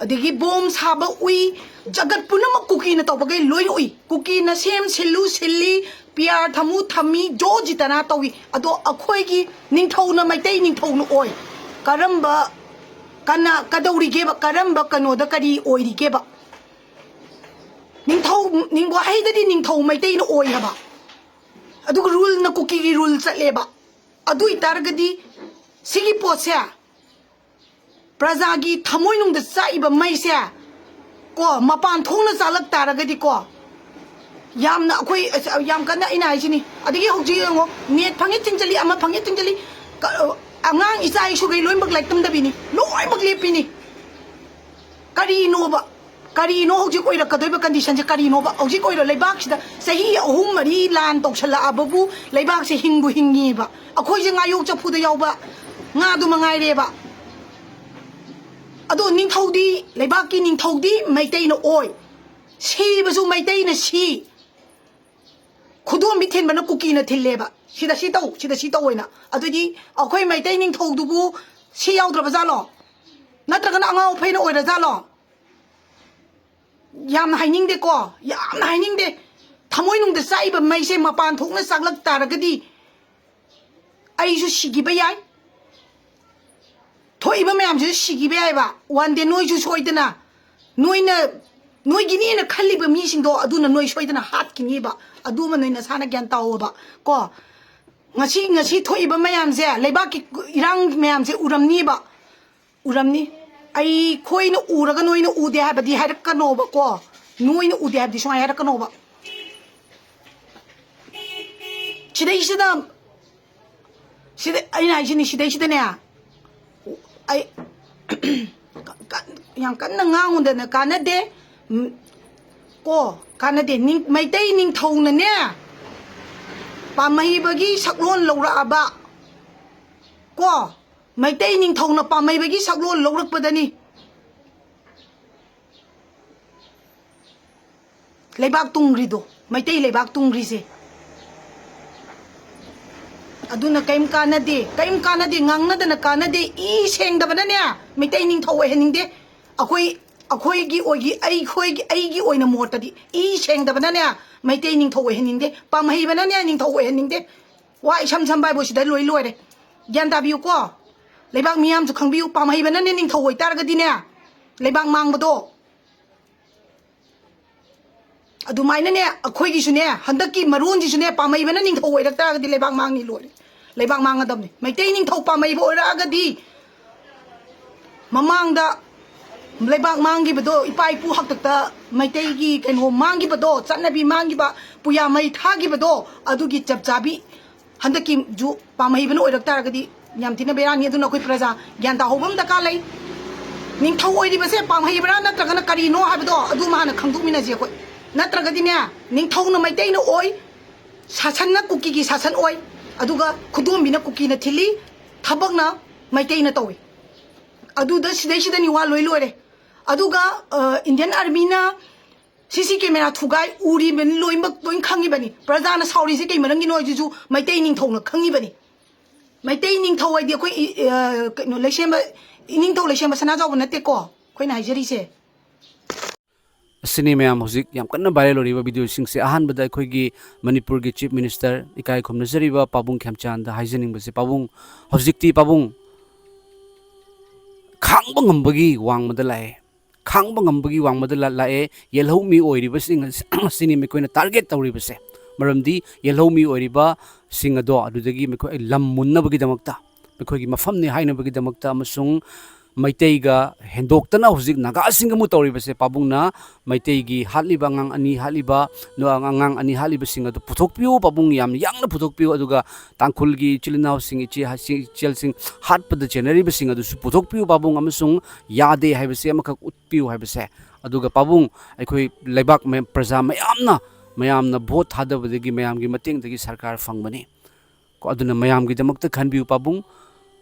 ꯑꯗꯒꯤ ꯕꯣꯝ ꯁꯥꯕ ꯎꯏ, ꯖꯒꯠ ꯄꯨꯝꯅꯃꯛ ꯀꯨꯀꯤꯅ ꯇꯧꯕꯈꯩ ꯂꯣꯏꯅ ꯎꯏ꯫ ꯀꯨꯀꯤꯅ ꯁꯦꯝ ꯁꯤꯜꯂꯨ ꯁꯤꯜꯂꯤ, ꯄꯤ ꯑꯥꯔ ꯊꯝꯃꯨ ꯊꯝꯃꯤ, ꯖꯣ ꯖꯤꯇꯅ ꯇꯧꯏ꯫ ꯑꯗꯣ ꯑꯩꯈꯣꯏꯒꯤ ꯅꯤꯡꯊꯧꯅ, ꯃꯩꯇꯩ ꯅꯤꯡꯊꯧꯅ ꯑꯣꯏ꯫ ꯀꯔꯝꯕ, ꯀꯅꯥ, ꯀꯗꯧꯔꯤꯒꯦꯕ? ꯀꯔꯝꯕ ꯀꯩꯅꯣꯗ ꯀꯔꯤ ꯑꯣꯏꯔꯤꯒꯦꯕ? ꯅꯤꯡꯊꯧ, ꯅꯤꯡ-, ꯋꯥꯍꯩꯗꯗꯤ ꯅꯤꯡꯊꯧ ꯃꯩꯇꯩꯅ ꯑꯣꯏ ꯍꯥꯏꯕ꯫ ꯑꯗꯨꯒ ꯔꯨꯜꯅ ꯀꯨꯀꯤꯒꯤ ꯔꯨꯜ ꯆꯠꯂꯦꯕ꯫ ꯑꯗꯨ ꯑꯣꯏꯇꯥꯔꯒꯗꯤ ꯁꯤꯒꯤ ꯄꯣꯠꯁꯦ, ꯄ꯭ꯔꯖꯥꯒꯤ ꯊꯃꯣꯏꯅꯨꯡꯗ ꯆꯥꯛꯏꯕ ꯃꯩꯁꯦ, ꯀꯣ, ꯃꯄꯥꯟ ꯊꯣꯡꯅ ꯆꯥꯛꯂꯛ ꯇꯥꯔꯒꯗꯤꯀꯣ, ꯌꯥꯝꯅ ꯑꯩꯈꯣꯏ, ꯑꯁ, ꯌꯥꯝ ꯀꯟꯅ, ꯑꯩꯅ ꯍꯥꯏꯁꯤꯅꯤ꯫ ꯑꯗꯒꯤ ꯍꯧꯖꯤꯛ ꯌꯦꯡꯉꯣ, ꯅꯦꯠ ꯐꯪꯉꯤ ꯆꯤꯡꯁꯤꯜꯂꯤ, ꯑꯃ ꯐꯪꯉꯤ ꯆꯤꯡꯁꯤꯜꯂꯤ, ꯀ-, ꯑꯉꯥꯡ ꯏꯆꯥ ꯏꯁꯨꯈꯩ ꯂꯣꯏꯅꯃꯛ ꯂꯥꯏꯔꯤꯛ ꯇꯝꯗꯕꯤꯅꯤ, ꯂꯣꯏꯅꯃꯛ ꯂꯦꯞꯄꯤꯅꯤ꯫ ꯀꯔꯤꯅꯣꯕ? ꯀꯔꯤꯅꯣ ꯍꯧꯖꯤꯛ ꯑꯣꯏꯔꯛꯀꯗꯣꯏꯕ ꯀꯟꯗꯤꯁꯟꯁꯦ? ꯀꯔꯤꯅꯣꯕ ꯍꯧꯖꯤꯛ ꯑꯣꯏꯔꯣ? ꯂꯩꯕꯥꯛꯁꯤꯗ ꯆꯍꯤ ꯑꯍꯨꯝ ꯃꯔꯤ ꯂꯥꯟ ꯇꯧꯁꯜꯂꯛꯑꯕꯕꯨ ꯂꯩꯕꯥꯛꯁꯦ ꯍꯤꯡꯕꯨ ꯍꯤꯡꯉꯤꯕ? ꯑꯩꯈꯣꯏꯁꯦ ꯉꯥꯌꯣꯛ ꯆꯐꯨꯗ ꯌꯥꯎꯕ ꯉꯥꯗꯨ ꯃꯉꯥꯏꯔꯦꯕ꯫ ꯑꯗꯣ ꯅꯤꯡꯊꯧꯗꯤ, ꯂꯩꯕꯥꯛꯀꯤ ꯅꯤꯡꯊꯧꯗꯤ ꯃꯩꯇꯩꯅ ꯑꯣꯏ, ꯁꯤꯕꯁꯨ ꯃꯩꯇꯩꯅ ꯁꯤ, ꯈꯨꯗꯣꯝꯕꯤ ꯊꯤꯟꯕꯅ ꯀꯨꯀꯤꯅ ꯊꯤꯜꯂꯦꯕ꯫ ꯁꯤꯗ ꯁꯤ ꯇꯧ, ꯁꯤꯗ ꯁꯤ ꯇꯧ ꯍꯥꯏꯅ꯫ ꯑꯗꯨꯗꯤ ꯑꯩꯈꯣꯏ ꯃꯩꯇꯩ ꯅꯤꯡꯊꯧꯗꯨꯕꯨ ꯁꯤ ꯌꯥꯎꯗ꯭ꯔꯕ ꯖꯥꯠꯂꯣ? ꯅꯠꯇ꯭ꯔꯒꯅ ꯑꯉꯥꯎ ꯑꯐꯩꯅ ꯑꯣꯏꯔ ꯖꯥꯠꯂꯣ? ꯌꯥꯝꯅ ꯍꯥꯏꯅꯤꯡꯗꯦꯀꯣ, ꯌꯥꯝꯅ ꯍꯥꯏꯅꯤꯡꯗꯦ꯫ ꯊꯃꯣꯏꯅꯨꯡꯗ ꯆꯥꯛꯏꯕ ꯃꯩꯁꯦ ꯃꯄꯥꯟ ꯊꯣꯛꯅ ꯆꯥꯛꯂꯛ ꯇꯥꯔꯒꯗꯤ ꯑꯩꯁꯨ ꯁꯤꯈꯤꯕ ꯌꯥꯏ, ꯊꯣꯛꯏꯕ ꯃꯌꯥꯝꯁꯤꯁꯨ ꯁꯤꯈꯤꯕ ꯌꯥꯏꯕ꯫ One day ꯅꯣꯏꯁꯨ ꯁꯣꯏꯗꯅ, ꯅꯣꯏꯅ, ꯅꯣꯏꯒꯤꯅꯦꯅ ꯈꯜꯂꯤꯕ ꯃꯤꯁꯤꯡꯗꯣ ꯑꯗꯨꯅ ꯅꯣꯏ ꯁꯣꯏꯗꯅ ꯍꯥꯠꯈꯤꯅꯤꯕ꯫ ꯑꯗꯨꯃ ꯅꯣꯏ ꯅꯁꯥꯅ ꯒ꯭ꯌꯥꯟ ꯇꯥꯎꯑꯣꯕ ꯀꯣ꯫ ꯉꯁꯤ, ꯉꯁꯤ ꯊꯣꯛꯏꯕ ꯃꯌꯥꯝꯁꯦ, ꯂꯩꯕꯥꯛꯀꯤ ꯏꯔꯥꯡ ꯃꯌꯥꯝꯁꯦ ꯎꯔꯝꯅꯤꯕ, ꯎꯔꯝꯅꯤ꯫ ꯑꯩꯈꯣꯏꯅ ꯎꯔꯒ ꯅꯣꯏꯅ ꯎꯗꯦ ꯍꯥꯏꯕꯗꯤ ꯍꯥꯏꯔꯛꯀꯅꯣꯕꯀꯣ꯫ ꯅꯣꯏꯅ ꯎꯗꯦ ꯍꯥꯏꯕꯗꯤ ꯁꯨꯃꯥꯏꯅ ꯍꯥꯏꯔꯛꯀꯅꯣꯕ꯫ ꯁꯤꯗꯩꯁꯤꯗ, ꯁꯤꯗ ꯑꯩꯅ ꯍꯥꯏꯁꯤꯅꯤ, ꯁꯤꯗꯩꯁꯤꯗꯅꯦ, ꯑꯩ ꯀ-, ꯌꯥꯝ ꯀꯟꯅ ꯉꯥꯡꯉꯨꯗꯅ ꯀꯥꯟꯅꯗꯦ꯫ ꯎꯝ, ꯀꯣ, ꯀꯥꯟꯅꯗꯦ꯫ ꯅꯤꯡ-, ꯃꯩꯇꯩ ꯅꯤꯡꯊꯧꯅꯅꯦ, ꯄꯥꯝꯍꯩꯕꯒꯤ ꯁꯛꯂꯣꯟ ꯂꯧꯔꯛꯑꯕ, ꯀꯣ, ꯃꯩꯇꯩ ꯅꯤꯡꯊꯧꯅ ꯄꯥꯝꯍꯩꯕꯒꯤ ꯁꯛꯂꯣꯟ ꯂꯧꯔꯛꯄꯗꯅꯤ ꯂꯩꯕꯥꯛ ꯇꯨꯡꯈ꯭ꯔꯤꯗꯣ, ꯃꯩꯇꯩ ꯂꯩꯕꯥꯛ ꯇꯨꯡꯈ꯭ꯔꯤꯁꯦ꯫ ꯑꯗꯨꯅ ꯀꯔꯤꯝ ꯀꯥꯟꯅꯗꯦ, ꯀꯔꯤꯝ ꯀꯥꯟꯅꯗꯦ, ꯉꯥꯡꯅꯗꯅ ꯀꯥꯟꯅꯗꯦ꯫ ꯏ ꯁꯦꯡꯗꯕꯅꯅꯦ ꯃꯩꯇꯩ ꯅꯤꯡꯊꯧ ꯑꯣꯏꯍꯟꯅꯤꯡꯗꯦ꯫ ꯑꯩꯈꯣꯏ, ꯑꯩꯈꯣꯏꯒꯤ ꯑꯣꯏꯒꯤ-, ꯑꯩꯈꯣꯏꯒꯤ, ꯑꯩꯒꯤ ꯑꯣꯏꯅ ꯃꯣꯠꯇꯗꯤ ꯏ ꯁꯦꯡꯗꯕꯅꯅꯦ ꯃꯩꯇꯩ ꯅꯤꯡꯊꯧ ꯑꯣꯏꯍꯟꯅꯤꯡꯗꯦ, ꯄꯥꯝꯍꯩꯕꯅꯅꯦ ꯅꯤꯡꯊꯧ ꯑꯣꯏꯍꯟꯅꯤꯡꯗꯦ꯫ ꯋꯥ ꯏꯁꯝ ꯁꯝꯕ ꯍꯥꯏꯕꯨ ꯁꯤꯗ ꯂꯣꯏ ꯂꯣꯏꯔꯦ꯫ ꯒ꯭ꯌꯥꯟ ꯇꯥꯕꯤꯌꯨꯀꯣ, ꯂꯩꯕꯥꯛ ꯃꯤꯌꯥꯝꯁꯨ ꯈꯪꯕꯤꯌꯨ, ꯄꯥꯝꯍꯩꯕꯅꯅꯦ ꯅꯤꯡꯊꯧ ꯑꯣꯏꯇꯥꯔꯒꯗꯤꯅꯦ ꯂꯩꯕꯥꯛ ꯃꯥꯡꯕꯗꯣ꯫ ꯑꯗꯨꯃꯥꯏꯅꯅꯦ ꯑꯩꯈꯣꯏꯒꯤꯁꯨꯅꯦ, ꯍꯟꯗꯛꯀꯤ ꯃꯔꯣꯟꯁꯤꯁꯨꯅꯦ, ꯄꯥꯝꯍꯩꯕꯅ ꯅꯤꯡꯊꯧ ꯑꯣꯏꯔꯛ ꯇꯥꯔꯒꯗꯤ ꯂꯩꯕꯥꯛ ꯃꯥꯡꯅꯤ, ꯂꯣꯏꯔꯦ꯫ ꯂꯩꯕꯥꯛ ꯃꯥꯡꯒꯗꯕꯅꯤ꯫ ꯃꯩꯇꯩ ꯅꯤꯡꯊꯧ ꯄꯥꯝꯍꯩꯕ ꯑꯣꯏꯔꯛꯑꯒꯗꯤ ꯃꯃꯥꯡꯗ ꯂꯩꯕꯥꯛ ꯃꯥꯡꯈꯤꯕꯗꯣ, ꯏꯄꯥ ꯏꯄꯨ ꯍꯥꯛꯇꯛꯇ ꯃꯩꯇꯩꯒꯤ ꯀꯩꯅꯣ ꯃꯥꯡꯈꯤꯕꯗꯣ, ꯆꯠꯅꯕꯤ ꯃꯥꯡꯈꯤꯕ, ꯄꯨꯌꯥ ꯃꯩ ꯊꯥꯈꯤꯕꯗꯣ, ꯑꯗꯨꯒꯤ ꯆꯞ ꯆꯥꯕꯤ ꯍꯟꯗꯛꯀꯤꯁꯨ ꯄꯥꯝꯍꯩꯕꯅ ꯑꯣꯏꯔꯛ ꯇꯥꯔꯒꯗꯤ ꯌꯥꯝ ꯊꯤꯅ ꯕꯦꯔꯥꯅꯤ꯫ ꯑꯗꯨꯅ ꯑꯩꯈꯣꯏ ꯄ꯭ꯔꯖꯥ ꯒ꯭ꯌꯥꯟ ꯇꯥꯍꯧꯕ ꯑꯃ ꯗꯔꯀꯥꯔ ꯂꯩ꯫ ꯅꯤꯡꯊꯧ ꯑꯣꯏꯔꯤꯕꯁꯦ ꯄꯥꯝꯍꯩꯕ꯭ꯔꯥ ꯅꯠꯇ꯭ꯔꯒꯅ ꯀꯔꯤꯅꯣ ꯍꯥꯏꯕꯗꯣ ꯑꯗꯨ ꯑꯃ ꯍꯥꯟꯅ ꯈꯪꯗꯣꯛꯃꯤꯟꯅꯁꯤ ꯑꯩꯈꯣꯏ꯫ ꯅꯠꯇ꯭ꯔꯒꯗꯤꯅꯦ, ꯅꯤꯡꯊꯧꯅ ꯃꯩꯇꯩꯅ ꯑꯣꯏ, ꯁꯥꯁꯟꯅ ꯀꯨꯀꯤꯒꯤ ꯁꯥꯁꯟ ꯑꯣꯏ, ꯑꯗꯨꯒ ꯈꯨꯗꯣꯝꯕꯤꯅ ꯀꯨꯀꯤꯅ ꯊꯤꯜꯂꯤ, ꯊꯕꯛꯅ ꯃꯩꯇꯩꯅ ꯇꯧꯏ꯫ ꯑꯗꯨꯗ ꯁꯤꯗꯩꯁꯤꯗꯅꯤ ꯋꯥ ꯂꯣꯏ ꯂꯣꯏꯔꯦ꯫ ꯑꯗꯨꯒ, ꯑ, Indian Armyꯅ CC camera ꯊꯨꯒꯥꯏ, ꯎꯔꯤꯕꯅꯤ, ꯂꯣꯏꯅꯃꯛ ꯂꯣꯏ ꯈꯪꯉꯤꯕꯅꯤ꯫ ꯄ꯭ꯔꯖꯥꯅ ꯁꯥꯎꯔꯤꯁꯦ ꯀꯩ ꯃꯔꯝꯒꯤꯅꯣ ꯍꯥꯏꯁꯤꯁꯨ ꯃꯩꯇꯩ ꯅꯤꯡꯊꯧꯅ ꯈꯪꯉꯤꯕꯅꯤ꯫ ꯃꯩꯇꯩ ꯅꯤꯡꯊꯧ ꯍꯥꯏꯗꯤ ꯑꯩꯈꯣꯏ ꯏ-, ꯑ, ꯀꯩꯅꯣ, ꯂꯩꯁꯦꯝꯕ, ꯏꯅꯤꯡꯊꯧ ꯂꯩꯁꯦꯝꯕ ꯁꯅꯥꯖꯥꯎꯕ ꯅꯠꯇꯦꯀꯣ ꯑꯩꯈꯣꯏꯅ ꯍꯥꯏꯖꯔꯤꯁꯦ꯫ ꯑꯁꯤꯅꯤ ꯃꯌꯥꯝ, ꯍꯧꯖꯤꯛ ꯌꯥꯝ ꯀꯟꯅ viral ꯑꯣꯏꯔꯤꯕ videoꯁꯤꯡꯁꯦ꯫ ꯑꯍꯥꯟꯕꯗ ꯑꯩꯈꯣꯏꯒꯤ ꯃꯅꯤꯄꯨꯔꯒꯤ Chief Minister ꯏꯀꯥꯏ ꯈꯨꯝꯅꯖꯔꯤꯕ ꯄꯥꯕꯨꯡ ꯈꯦꯝꯆꯥꯟꯗ ꯍꯥꯏꯖꯅꯤꯡꯕꯁꯦ, ꯄꯥꯕꯨꯡ, ꯍꯧꯖꯤꯛꯇꯤ ꯄꯥꯕꯨꯡ ꯈꯥꯡꯕ ꯉꯝꯕꯒꯤ ꯋꯥꯡꯃꯗ ꯂꯥꯛꯑꯦ꯫ ꯈꯥꯡꯕ ꯉꯝꯕꯒꯤ ꯋꯥꯡꯃꯗ ꯂꯥ-, ꯂꯥꯛꯑꯦ꯫ ꯌꯦꯜꯍꯧꯃꯤ ꯑꯣꯏꯔꯤꯕꯁꯤꯡ ꯑꯁꯤ-, ꯑꯁꯤꯅꯤ ꯃꯈꯣꯏꯅ target ꯇꯧꯔꯤꯕꯁꯦ꯫ ꯃꯔꯝꯗꯤ ꯌꯦꯜꯍꯧꯃꯤ ꯑꯣꯏꯔꯤꯕꯁꯤꯡ ꯑꯗꯣ ꯑꯗꯨꯗꯒꯤ ꯃꯈꯣꯏ ꯂꯝ ꯃꯨꯟꯅꯕꯒꯤꯗꯃꯛꯇ, ꯃꯈꯣꯏꯒꯤ ꯃꯐꯝꯅꯤ ꯍꯥꯏꯅꯕꯒꯤꯗꯃꯛꯇ, ꯑꯃꯁꯨꯡ ꯃꯩꯇꯩꯒ ꯍꯦꯟꯗꯣꯛꯇꯅ ꯍꯧꯖꯤꯛ ꯅꯥꯒꯥꯁꯤꯡꯒ ꯑꯃꯨꯛ ꯇꯧꯔꯤꯕꯁꯦ, ꯄꯥꯕꯨꯡꯅ ꯃꯩꯇꯩꯒꯤ ꯍꯥꯠꯂꯤꯕ ꯑꯉꯥꯡ ꯑꯅꯤ ꯍꯥꯠꯂꯤꯕ, ꯅꯨ-, ꯑꯉꯥꯡ ꯑꯅꯤ ꯍꯥꯠꯂꯤꯕꯁꯤꯡ ꯑꯗꯨ ꯄꯨꯊꯣꯛꯄꯤꯌꯨ ꯄꯥꯕꯨꯡ, ꯌꯥꯝ ꯌꯥꯡꯅ ꯄꯨꯊꯣꯛꯄꯤꯌꯨ꯫ ꯑꯗꯨꯒ ꯇꯥꯡꯈꯨꯜꯒꯤ ꯏꯆꯤꯜ ꯏꯅꯥꯎꯁꯤꯡ, ꯏꯆꯦ ꯍꯥ-, ꯁꯤ-, ꯏꯆꯦꯜꯁꯤꯡ ꯍꯥꯠꯄꯗ ꯆꯦꯟꯅꯔꯤꯕꯁꯤꯡ ꯑꯗꯨꯁꯨ ꯄꯨꯊꯣꯛꯄꯤꯌꯨ ꯄꯥꯕꯨꯡ, ꯑꯃꯁꯨꯡ ꯌꯥꯗꯦ ꯍꯥꯏꯕꯁꯦ ꯑꯃꯈꯛ ꯎꯠꯄꯤꯌꯨ ꯍꯥꯏꯕꯁꯦ꯫ ꯑꯗꯨꯒ ꯄꯥꯕꯨꯡ, ꯑꯩꯈꯣꯏ ꯂꯩꯕꯥꯛ ꯃ-, ꯄ꯭ꯔꯖꯥ ꯃꯌꯥꯝꯅ, ꯃꯌꯥꯝꯅ vote ꯊꯥꯗꯕꯗꯒꯤ, ꯃꯌꯥꯝꯒꯤ ꯃꯇꯦꯡꯗꯒꯤ ꯁꯔꯀꯥꯔ ꯐꯪꯕꯅꯤ꯫ ꯀꯣ, ꯑꯗꯨꯅ ꯃꯌꯥꯝꯒꯤꯗꯃꯛꯇ ꯈꯟꯕꯤꯌꯨ ꯄꯥꯕꯨꯡ꯫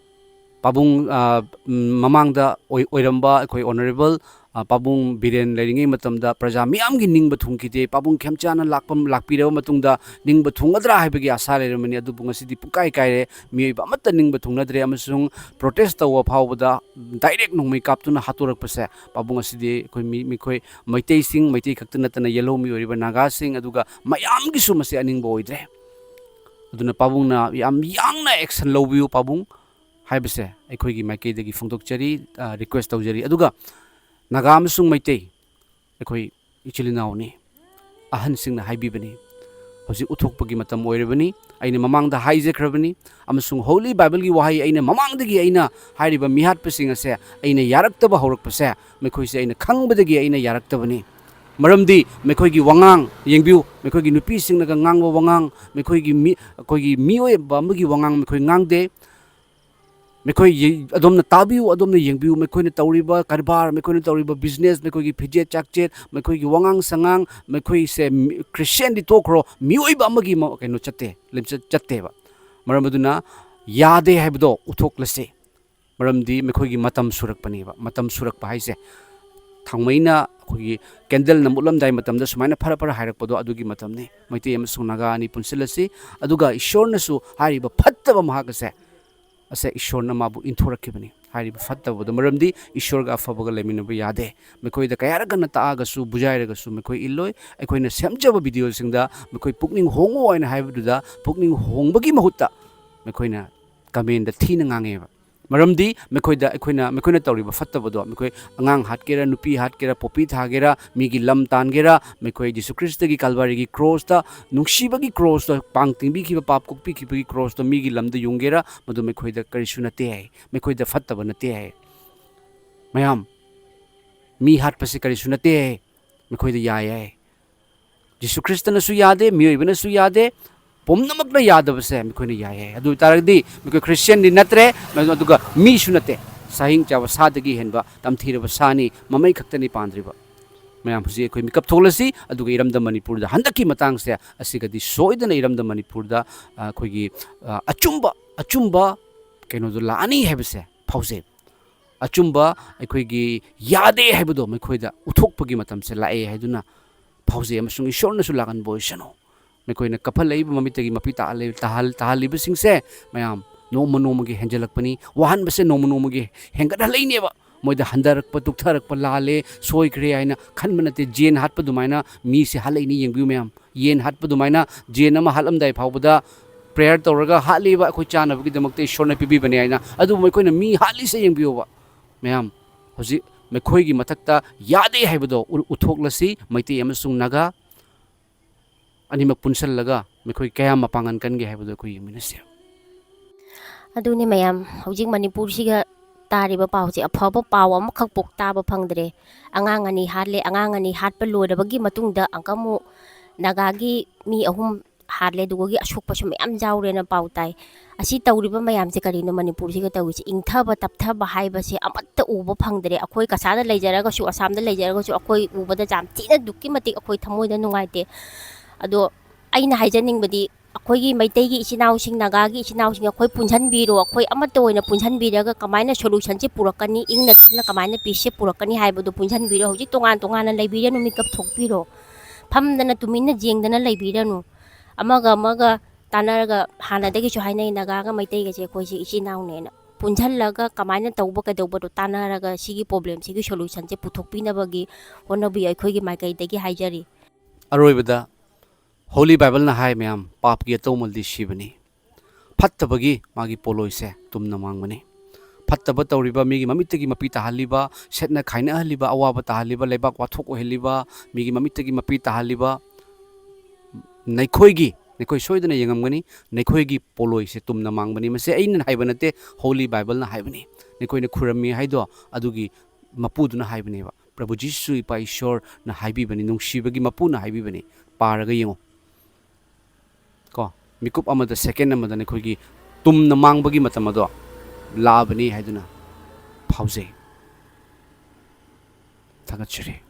ꯄꯥꯕꯨꯡ, ꯑ, ꯎꯝ, ꯃꯃꯥꯡꯗ ꯑꯣꯏ-, ꯑꯣꯏꯔꯝꯕ ꯑꯩꯈꯣꯏ honourable, ꯑ, ꯄꯥꯕꯨꯡ ꯕꯤꯔꯦꯟ ꯂꯩꯔꯤꯉꯩ ꯃꯇꯝꯗ ꯄ꯭ꯔꯖꯥ ꯃꯤꯌꯥꯝꯒꯤ ꯅꯤꯡꯕ ꯊꯨꯡꯈꯤꯗꯦ꯫ ꯄꯥꯕꯨꯡ ꯈꯦꯝꯆꯥꯟꯅ ꯂꯥꯛꯄ, ꯂꯥꯛꯄꯤꯔꯕ ꯃꯇꯨꯡꯗ ꯅꯤꯡꯕ ꯊꯨꯡꯒꯗ꯭ꯔꯥ ꯍꯥꯏꯕꯒꯤ ꯑꯁꯥ ꯂꯩꯔꯝꯕꯅꯤ, ꯑꯗꯨꯕꯨ ꯉꯁꯤꯗꯤ ꯄꯨꯡꯀꯥꯏ ꯀꯥꯏꯔꯦ꯫ ꯃꯤꯑꯣꯏꯕ ꯑꯃꯠꯇ ꯅꯤꯡꯕ ꯊꯨꯡꯅꯗ꯭ꯔꯦ, ꯑꯃꯁꯨꯡ protest ꯇꯧꯕ ꯐꯥꯎꯕꯗ direct ꯅꯣꯡꯃꯩ ꯀꯥꯞꯇꯨꯅ ꯍꯥꯠꯇꯣꯔꯛꯄꯁꯦ, ꯄꯥꯕꯨꯡ, ꯑꯁꯤꯗꯤ ꯑꯩꯈꯣꯏ ꯃꯤ-, ꯃꯤꯈꯣꯏ ꯃꯩꯇꯩꯁꯤꯡ, ꯃꯩꯇꯩ ꯈꯛꯇ ꯅꯠꯇꯅ ꯌꯦꯜꯍꯧꯃꯤ ꯑꯣꯏꯔꯤꯕ ꯅꯥꯒꯥꯁꯤꯡ, ꯑꯗꯨꯒ ꯃꯌꯥꯝꯒꯤꯁꯨ ꯃꯁꯤ ꯑꯅꯤꯡꯕ ꯑꯣꯏꯗ꯭ꯔꯦ꯫ ꯑꯗꯨꯅ ꯄꯥꯕꯨꯡꯅ ꯌꯥꯝ ꯌꯥꯡꯅ action ꯂꯧꯕꯤꯌꯨ ꯄꯥꯕꯨꯡ ꯍꯥꯏꯕꯁꯦ ꯑꯩꯈꯣꯏꯒꯤ ꯃꯥꯏꯀꯩꯗꯒꯤ ꯐꯣꯡꯗꯣꯛꯆꯔꯤ, ꯑ, request ꯇꯧꯖꯔꯤ꯫ ꯑꯗꯨꯒ ꯅꯥꯒꯥ ꯑꯃꯁꯨꯡ ꯃꯩꯇꯩ ꯑꯩꯈꯣꯏ ꯏꯆꯤꯜ ꯏꯅꯥꯎꯅꯤ, ꯑꯍꯟꯁꯤꯡꯅ ꯍꯥꯏꯕꯤꯕꯅꯤ꯫ ꯍꯧꯖꯤꯛ ꯎꯠꯊꯣꯛꯄꯒꯤ ꯃꯇꯝ ꯑꯣꯏꯔꯕꯅꯤ꯫ ꯑꯩꯅ ꯃꯃꯥꯡꯗ ꯍꯥꯏꯖꯈ꯭ꯔꯕꯅꯤ, ꯑꯃꯁꯨꯡ Holy Bible ꯒꯤ ꯋꯥꯍꯩ ꯑꯩꯅ ꯃꯃꯥꯡꯗꯒꯤ ꯑꯩꯅ ꯍꯥꯏꯔꯤꯕ ꯃꯤꯍꯥꯠꯄꯁꯤꯡ ꯑꯁꯦ ꯑꯩꯅ ꯌꯥꯔꯛꯇꯕ ꯍꯧꯔꯛꯄꯁꯦ, ꯃꯈꯣꯏꯁꯦ ꯑꯩꯅ ꯈꯪꯕꯗꯒꯤ ꯑꯩꯅ ꯌꯥꯔꯛꯇꯕꯅꯤ꯫ ꯃꯔꯝꯗꯤ ꯃꯈꯣꯏꯒꯤ ꯋꯥꯉꯥꯡ ꯌꯦꯡꯕꯤꯌꯨ, ꯃꯈꯣꯏꯒꯤ ꯅꯨꯄꯤꯁꯤꯡꯅꯒ ꯉꯥꯡꯕ ꯋꯥꯉꯥꯡ, ꯃꯈꯣꯏꯒꯤ ꯃꯤ-, ꯑꯩꯈꯣꯏꯒꯤ ꯃꯤꯑꯣꯏꯕ ꯑꯃꯒꯤ ꯋꯥꯉꯥꯡ ꯃꯈꯣꯏ ꯉꯥꯡꯗꯦ꯫ ꯃꯈꯣꯏ ꯌꯦ-, ꯑꯗꯣꯝꯅ ꯇꯥꯕꯤꯌꯨ, ꯑꯗꯣꯝꯅ ꯌꯦꯡꯕꯤꯌꯨ, ꯃꯈꯣꯏꯅ ꯇꯧꯔꯤꯕ ꯀꯔꯕꯥꯔ, ꯃꯈꯣꯏꯅ ꯇꯧꯔꯤꯕ business, ꯃꯈꯣꯏꯒꯤ ꯐꯤꯖꯦꯠ ꯆꯥꯛꯆꯦꯠ, ꯃꯈꯣꯏꯒꯤ ꯋꯥꯉꯥꯡ ꯁꯉꯥꯡ, ꯃꯈꯣꯏꯁꯦ ꯃꯤ-, Christian ꯗꯤ ꯇꯣꯛꯈ꯭ꯔꯣ, ꯃꯤꯑꯣꯏꯕ ꯑꯃꯒꯤ ꯃ-, ꯀꯩꯅꯣ ꯆꯠꯇꯦ, ꯂꯝꯆꯠ ꯆꯠꯇꯦꯕ꯫ ꯃꯔꯝ ꯑꯗꯨꯅ ꯌꯥꯗꯦ ꯍꯥꯏꯕꯗꯣ ꯎꯠꯊꯣꯛꯂꯁꯤ꯫ ꯃꯔꯝꯗꯤ ꯃꯈꯣꯏꯒꯤ ꯃꯇꯝ ꯁꯨꯔꯛꯄꯅꯦꯕ꯫ ꯃꯇꯝ ꯁꯨꯔꯛꯄ ꯍꯥꯏꯁꯦ ꯊꯥꯎꯃꯩꯅ ꯑꯩꯈꯣꯏꯒꯤ candle ꯅ ꯃꯨꯠꯂꯝꯗꯥꯏ ꯃꯇꯝꯗ ꯁꯨꯃꯥꯏꯅ ꯐꯔ ꯐꯔ ꯍꯥꯏꯔꯛꯄꯗꯣ ꯑꯗꯨꯒꯤ ꯃꯇꯝꯅꯤ꯫ ꯃꯩꯇꯩ ꯑꯃꯁꯨꯡ ꯅꯥꯒꯥ ꯑꯅꯤ ꯄꯨꯟꯁꯤꯜꯂꯁꯤ, ꯑꯗꯨꯒ ꯏꯁꯣꯔꯅꯁꯨ ꯍꯥꯏꯔꯤꯕ ꯐꯠꯇꯕ ꯃꯍꯥꯛ ꯑꯁꯦ, ꯑꯁꯦ ꯏꯁꯣꯔꯅ ꯃꯥꯕꯨ ꯏꯟꯊꯣꯔꯛꯈꯤꯕꯅꯤ꯫ ꯍꯥꯏꯔꯤꯕ ꯐꯠꯇꯕꯗꯣ, ꯃꯔꯝꯗꯤ ꯏꯁꯣꯔꯒ ꯑꯐꯕꯒ ꯂꯩꯃꯤꯟꯅꯕ ꯌꯥꯗꯦ꯫ ꯃꯈꯣꯏꯗ ꯀꯌꯥꯔꯛ ꯀꯟꯅ ꯇꯥꯛꯑꯒꯁꯨ, ꯕꯨꯖꯥꯏꯔꯒꯁꯨ ꯃꯈꯣꯏ ꯏꯜꯂꯣꯏ꯫ ꯑꯩꯈꯣꯏꯅ ꯁꯦꯝꯖꯕ ꯚꯤꯗꯤꯑꯣꯁꯤꯡꯗ ꯃꯈꯣꯏ ꯄꯨꯛꯅꯤꯡ ꯍꯣꯡꯉꯣ ꯍꯥꯏꯅ ꯍꯥꯏꯕꯗꯨꯗ, ꯄꯨꯛꯅꯤꯡ ꯍꯣꯡꯕꯒꯤ ꯃꯍꯨꯠꯇ ꯃꯈꯣꯏꯅ ꯀꯃꯦꯟꯗ ꯊꯤꯅ ꯉꯥꯡꯉꯦꯕ꯫ ꯃꯔꯝꯗꯤ ꯃꯈꯣꯏꯗ ꯑꯩꯈꯣꯏꯅ, ꯃꯈꯣꯏꯅ ꯇꯧꯔꯤꯕ ꯐꯠꯇꯕꯗꯣ, ꯃꯈꯣꯏ ꯑꯉꯥꯡ ꯍꯥꯠꯀꯦꯔꯥ, ꯅꯨꯄꯤ ꯍꯥꯠꯀꯦꯔꯥ, ꯄꯣꯄꯤ ꯊꯥꯒꯦꯔꯥ, ꯃꯤꯒꯤ ꯂꯝ ꯇꯥꯟꯒꯦꯔꯥ, ꯃꯈꯣꯏ ꯖꯤꯁꯨ ꯈ꯭ꯔꯤꯁꯇꯒꯤ ꯀꯜꯕꯥꯔꯤꯒꯤ ꯀ꯭ꯔꯣꯁꯇ, ꯅꯨꯡꯁꯤꯕꯒꯤ ꯀ꯭ꯔꯣꯁꯇ, ꯄꯥꯡ ꯇꯤꯡꯕꯤꯈꯤꯕ, ꯄꯥꯞ ꯀꯣꯛꯄꯤꯈꯤꯕꯒꯤ ꯀ꯭ꯔꯣꯁꯇ ꯃꯤꯒꯤ ꯂꯝꯗ ꯌꯨꯡꯒꯦꯔꯥ, ꯃꯗꯨ ꯃꯈꯣꯏꯗ ꯀꯔꯤꯁꯨ ꯅꯠꯇꯦ ꯍꯥꯏ, ꯃꯈꯣꯏꯗ ꯐꯠꯇꯕ ꯅꯠꯇꯦ ꯍꯥꯏ꯫ ꯃꯌꯥꯝ, ꯃꯤ ꯍꯥꯠꯄꯁꯤ ꯀꯔꯤꯁꯨ ꯅꯠꯇꯦ ꯍꯥꯏ, ꯃꯈꯣꯏꯗ ꯌꯥꯏ ꯍꯥꯏ꯫ ꯖꯤꯁꯨ ꯈ꯭ꯔꯤꯁꯇꯅꯁꯨ ꯌꯥꯗꯦ, ꯃꯤꯑꯣꯏꯕꯅꯁꯨ ꯌꯥꯗꯦ, ꯄꯨꯝꯅꯃꯛꯅ ꯌꯥꯗꯕꯁꯦ ꯃꯈꯣꯏꯅ ꯌꯥꯏ ꯍꯥꯏ꯫ ꯑꯗꯨ ꯑꯣꯏ ꯇꯥꯔꯒꯗꯤ ꯃꯈꯣꯏ ꯈ꯭ꯔꯤꯁꯇꯤꯌꯥꯟꯗꯤ ꯅꯠꯇ꯭ꯔꯦ, ꯑꯗꯨꯒ ꯃꯤꯁꯨ ꯅꯠꯇꯦ꯫ ꯁꯥꯍꯤꯡ ꯆꯥꯕ ꯁꯥꯗꯒꯤ ꯍꯦꯟꯕ ꯇꯝꯊꯤꯔꯕ ꯁꯥꯅꯤ, ꯃꯃꯩ ꯈꯛꯇꯅꯤ ꯄꯥꯟꯗ꯭ꯔꯤꯕ꯫ ꯃꯌꯥꯝ, ꯍꯧꯖꯤꯛ ꯑꯩꯈꯣꯏ ꯃꯤꯀꯞ ꯊꯣꯛꯂꯁꯤ, ꯑꯗꯨꯒ ꯏꯔꯝꯗꯝ ꯃꯅꯤꯄꯨꯔꯗ ꯍꯟꯗꯛꯀꯤ ꯃꯇꯥꯡꯁꯦ ꯑꯁꯤꯒꯗꯤ ꯁꯣꯏꯗꯅ ꯏꯔꯝꯗꯝ ꯃꯅꯤꯄꯨꯔꯗ, ꯑ, ꯑꯩꯈꯣꯏꯒꯤ, ꯑ, ꯑꯆꯨꯝꯕ, ꯑꯆꯨꯝꯕ ꯀꯩꯅꯣꯗꯣ ꯂꯥꯛꯑꯅꯤ ꯍꯥꯏꯕꯁꯦ ꯐꯥꯎꯖꯩ꯫ ꯑꯆꯨꯝꯕ ꯑꯩꯈꯣꯏꯒꯤ ꯌꯥꯗꯦ ꯍꯥꯏꯕꯗꯣ ꯃꯈꯣꯏꯗ ꯎꯠꯊꯣꯛꯄꯒꯤ ꯃꯇꯝꯁꯦ ꯂꯥꯛꯑꯦ ꯍꯥꯏꯗꯨꯅ ꯐꯥꯎꯖꯩ, ꯑꯃꯁꯨꯡ ꯏꯁꯣꯔꯅꯁꯨ ꯂꯥꯛꯍꯟꯕ ꯑꯣꯏꯁꯅꯨ꯫ ꯃꯈꯣꯏꯅ ꯀꯞꯍꯜꯂꯛꯏꯕ ꯃꯃꯤꯠꯇꯒꯤ ꯃꯄꯤ ꯇꯥꯍꯜꯂꯤ-, ꯇꯥꯍꯜ-, ꯇꯥꯍꯜꯂꯤꯕꯁꯤꯡꯁꯦ ꯃꯌꯥꯝ ꯅꯣꯡꯃ ꯅꯣꯡꯃꯒꯤ ꯍꯦꯟꯖꯜꯂꯛꯄꯅꯤ, ꯋꯥꯍꯟꯕꯁꯦ ꯅꯣꯡꯃ ꯅꯣꯡꯃꯒꯤ ꯍꯦꯟꯒꯠꯍꯜꯂꯛꯏꯅꯦꯕ꯫ ꯃꯣꯏꯗ ꯍꯟꯊꯔꯛꯄ, ꯇꯨꯛꯊꯔꯛꯄ, ꯂꯥꯜꯂꯦ, ꯁꯣꯏꯈ꯭ꯔꯦ ꯍꯥꯏꯅ ꯈꯟꯕ ꯅꯠꯇꯦ꯫ ꯖꯦꯟ ꯍꯥꯠꯄ ꯑꯗꯨꯃꯥꯏꯅ ꯃꯤꯁꯦ ꯍꯥꯠꯂꯛꯏꯅꯤ, ꯌꯦꯡꯕꯤꯌꯨ ꯃꯌꯥꯝ꯫ ꯌꯦꯟ ꯍꯥꯠꯄ ꯑꯗꯨꯃꯥꯏꯅ ꯖꯦꯟ ꯑꯃ ꯍꯥꯠꯂꯝꯗꯥꯏ ꯐꯥꯎꯕꯗ ꯄ꯭ꯔꯦꯌꯔ ꯇꯧꯔꯒ ꯍꯥꯠꯂꯤꯕ, ꯑꯩꯈꯣꯏ ꯆꯥꯅꯕꯒꯤꯗꯃꯛꯇ ꯏꯁꯣꯔꯅ ꯄꯤꯕꯤꯕꯅꯦ ꯍꯥꯏꯅ꯫ ꯑꯗꯨꯕꯨ ꯃꯈꯣꯏꯅ ꯃꯤ ꯍꯥꯠꯂꯤꯁꯦ ꯌꯦꯡꯕꯤꯌꯣꯕ ꯃꯌꯥꯝ꯫ ꯍꯧꯖꯤꯛ ꯃꯈꯣꯏꯒꯤ ꯃꯊꯛꯇ ꯌꯥꯗꯦ ꯍꯥꯏꯕꯗꯣ ꯎ-, ꯎꯠꯊꯣꯛꯂꯁꯤ꯫ ꯃꯩꯇꯩ ꯑꯃꯁꯨꯡ ꯅꯥꯒꯥ ꯑꯅꯤꯃꯛ ꯄꯨꯟꯁꯜꯂꯒ ꯃꯈꯣꯏ ꯀꯌꯥ ꯃꯄꯥꯡꯒꯜ ꯀꯟꯒꯦ ꯍꯥꯏꯕꯗꯣ ꯑꯩꯈꯣꯏ ꯌꯦꯡꯃꯤꯟꯅꯁꯤ꯫ ꯑꯗꯨꯅꯤ ꯃꯌꯥꯝ, ꯍꯧꯖꯤꯛ ꯃꯅꯤꯄꯨꯔꯁꯤꯒ ꯇꯥꯔꯤꯕ ꯄꯥꯎꯁꯦ ꯑꯐꯕ ꯄꯥꯎ ꯑꯃꯈꯛ ꯄꯣꯛ ꯇꯥꯕ ꯐꯪꯗ꯭ꯔꯦ꯫ ꯑꯉꯥꯡ ꯑꯅꯤ ꯍꯥꯠꯂꯦ, ꯑꯉꯥꯡ ꯑꯅꯤ ꯍꯥꯠꯄ ꯂꯣꯏꯔꯕꯒꯤ ꯃꯇꯨꯡꯗ ꯑꯃꯨꯛꯀ ꯑꯃꯨꯛ ꯅꯥꯒꯥꯒꯤ ꯃꯤ ꯑꯍꯨꯝ ꯍꯥꯠꯂꯦ, ꯑꯗꯨꯒꯤ ꯑꯁꯣꯛꯄꯁꯨ ꯃꯌꯥꯝ ꯌꯥꯎꯔꯦꯅ ꯄꯥꯎ ꯇꯥꯏ꯫ ꯑꯁꯤ ꯇꯧꯔꯤꯕ ꯃꯌꯥꯝꯁꯦ ꯀꯔꯤꯅꯣ ꯃꯅꯤꯄꯨꯔꯁꯤꯒ ꯇꯧꯔꯤꯁꯦ? ꯏꯪꯊꯕ ꯇꯞꯊꯕ ꯍꯥꯏꯕꯁꯦ ꯑꯃꯠꯇ ꯎꯕ ꯐꯪꯗ꯭ꯔꯦ꯫ ꯑꯩꯈꯣꯏ ꯀꯁꯥꯗ ꯂꯩꯖꯔꯒꯁꯨ, ꯑꯁꯥꯝꯗ ꯂꯩꯖꯔꯒꯁꯨ, ꯑꯩꯈꯣꯏ ꯎꯕꯗ ꯌꯥꯝ ꯊꯤꯅ ꯑꯗꯨꯛꯀꯤ ꯃꯇꯤꯛ ꯑꯩꯈꯣꯏ ꯊꯃꯣꯏꯗ ꯅꯨꯡꯉꯥꯏꯇꯦ꯫ ꯑꯗꯣ ꯑꯩꯅ ꯍꯥꯏꯖꯅꯤꯡꯕꯗꯤ, ꯑꯩꯈꯣꯏꯒꯤ ꯃꯩꯇꯩꯒꯤ ꯏꯆꯤꯟ ꯏꯅꯥꯎꯁꯤꯡ, ꯅꯥꯒꯥꯒꯤ ꯏꯆꯤꯟ ꯏꯅꯥꯎꯁꯤꯡ ꯑꯩꯈꯣꯏ ꯄꯨꯟꯁꯤꯟꯕꯤꯔꯣ, ꯑꯩꯈꯣꯏ ꯑꯃꯠꯇ ꯑꯣꯏꯅ ꯄꯨꯟꯁꯤꯟꯕꯤꯔꯒ ꯀꯃꯥꯏꯅ ꯁꯣꯂꯨꯁꯟꯁꯤ ꯄꯨꯔꯛꯀꯅꯤ, ꯏꯪꯅ ꯇꯞꯅ ꯀꯃꯥꯏꯅ ꯄꯤꯁꯁꯦ ꯄꯨꯔꯛꯀꯅꯤ ꯍꯥꯏꯕꯗꯨ ꯄꯨꯟꯁꯤꯟꯕꯤꯔꯣ꯫ ꯍꯧꯖꯤꯛ ꯇꯣꯉꯥꯟ ꯇꯣꯉꯥꯟꯅ ꯂꯩꯕꯤꯔꯅꯨ, ꯃꯤꯀꯞ ꯊꯣꯛꯄꯤꯔꯣ꯫ ꯐꯝꯗꯅ ꯇꯨꯃꯤꯟꯅ ꯌꯦꯡꯗꯅ ꯂꯩꯕꯤꯔꯅꯨ꯫ ꯑꯃꯒ ꯑꯃꯒ ꯇꯥꯟꯅꯔꯒ, ꯍꯥꯟꯅꯗꯒꯤꯁꯨ ꯍꯥꯏꯅꯩ, ꯅꯥꯒꯥꯒ ꯃꯩꯇꯩꯒꯁꯦ ꯑꯩꯈꯣꯏꯁꯦ ꯏꯆꯤꯟ ꯏꯅꯥꯎꯅꯦꯅ꯫ ꯄꯨꯟꯁꯤꯜꯂꯒ ꯀꯃꯥꯏꯅ ꯇꯧꯕ ꯀꯩꯗꯧꯕꯗꯣ ꯇꯥꯟꯅꯔꯒ ꯁꯤꯒꯤ problemꯁꯤꯒꯤ solutionꯁꯦ ꯄꯨꯊꯣꯛꯄꯤꯅꯕꯒꯤ ꯍꯣꯠꯅꯕꯤꯌꯨ ꯑꯩꯈꯣꯏꯒꯤ ꯃꯥꯏꯀꯩꯗꯒꯤ ꯍꯥꯏꯖꯔꯤ꯫ ꯑꯔꯣꯏꯕꯗ Holy Bibleꯅ ꯍꯥꯏ, ꯃꯌꯥꯝ, ꯄꯥꯞꯀꯤ ꯑꯇꯧꯃꯜꯗꯤ ꯁꯤꯕꯅꯤ, ꯐꯠꯇꯕꯒꯤ ꯃꯥꯒꯤ ꯄꯣꯠꯂꯣꯏꯁꯦ ꯇꯨꯝꯅ ꯃꯥꯡꯕꯅꯤ꯫ ꯐꯠꯇꯕ ꯇꯧꯔꯤꯕ, ꯃꯤꯒꯤ ꯃꯃꯤꯠꯇꯒꯤ ꯃꯄꯤ ꯇꯥꯍꯜꯂꯤꯕ, ꯁꯦꯠꯅ ꯈꯥꯏꯅꯍꯜꯂꯤꯕ, ꯑꯋꯥꯕ ꯇꯥꯍꯜꯂꯤꯕ, ꯂꯩꯕꯥꯛ ꯋꯥꯊꯣꯛ ꯑꯣꯏꯍꯜꯂꯤꯕ, ꯃꯤꯒꯤ ꯃꯃꯤꯠꯇꯒꯤ ꯃꯄꯤ ꯇꯥꯍꯜꯂꯤꯕ, ꯅꯈꯣꯏꯒꯤ, ꯅꯈꯣꯏ ꯁꯣꯏꯗꯅ ꯌꯦꯡꯉꯝꯒꯅꯤ, ꯅꯈꯣꯏꯒꯤ ꯄꯣꯠꯂꯣꯏꯁꯦ ꯇꯨꯝꯅ ꯃꯥꯡꯕꯅꯤ꯫ ꯃꯁꯤ ꯑꯩꯅ ꯍꯥꯏꯕ ꯅꯠꯇꯦ, Holy Bibleꯅ ꯍꯥꯏꯕꯅꯤ꯫ ꯅꯈꯣꯏꯅ ꯈꯨꯔꯝꯃꯤ ꯍꯥꯏꯗꯣ ꯑꯗꯨꯒꯤ ꯃꯄꯨꯗꯨꯅ ꯍꯥꯏꯕꯅꯦꯕ꯫ ꯄ꯭ꯔꯚꯨ ꯖꯤꯁꯨ ꯏꯄꯥ ꯏꯁꯣꯔꯅ ꯍꯥꯏꯕꯤꯕꯅꯤ, ꯅꯨꯡꯁꯤꯕꯒꯤ ꯃꯄꯨꯅ ꯍꯥꯏꯕꯤꯕꯅꯤ꯫ ꯄꯥꯔꯒ ꯌꯦꯡꯉꯨ ꯀꯣ, ꯃꯤꯀꯨꯞ ꯑꯃꯗ, second ꯑꯃꯗ ꯅꯈꯣꯏꯒꯤ ꯇꯨꯝꯅ ꯃꯥꯡꯕꯒꯤ ꯃꯇꯝ ꯑꯗꯣ ꯂꯥꯛꯑꯕꯅꯤ ꯍꯥꯏꯗꯨꯅ ꯐꯥꯎꯖꯩ꯫ ꯊꯥꯒꯠꯆꯔꯤ꯫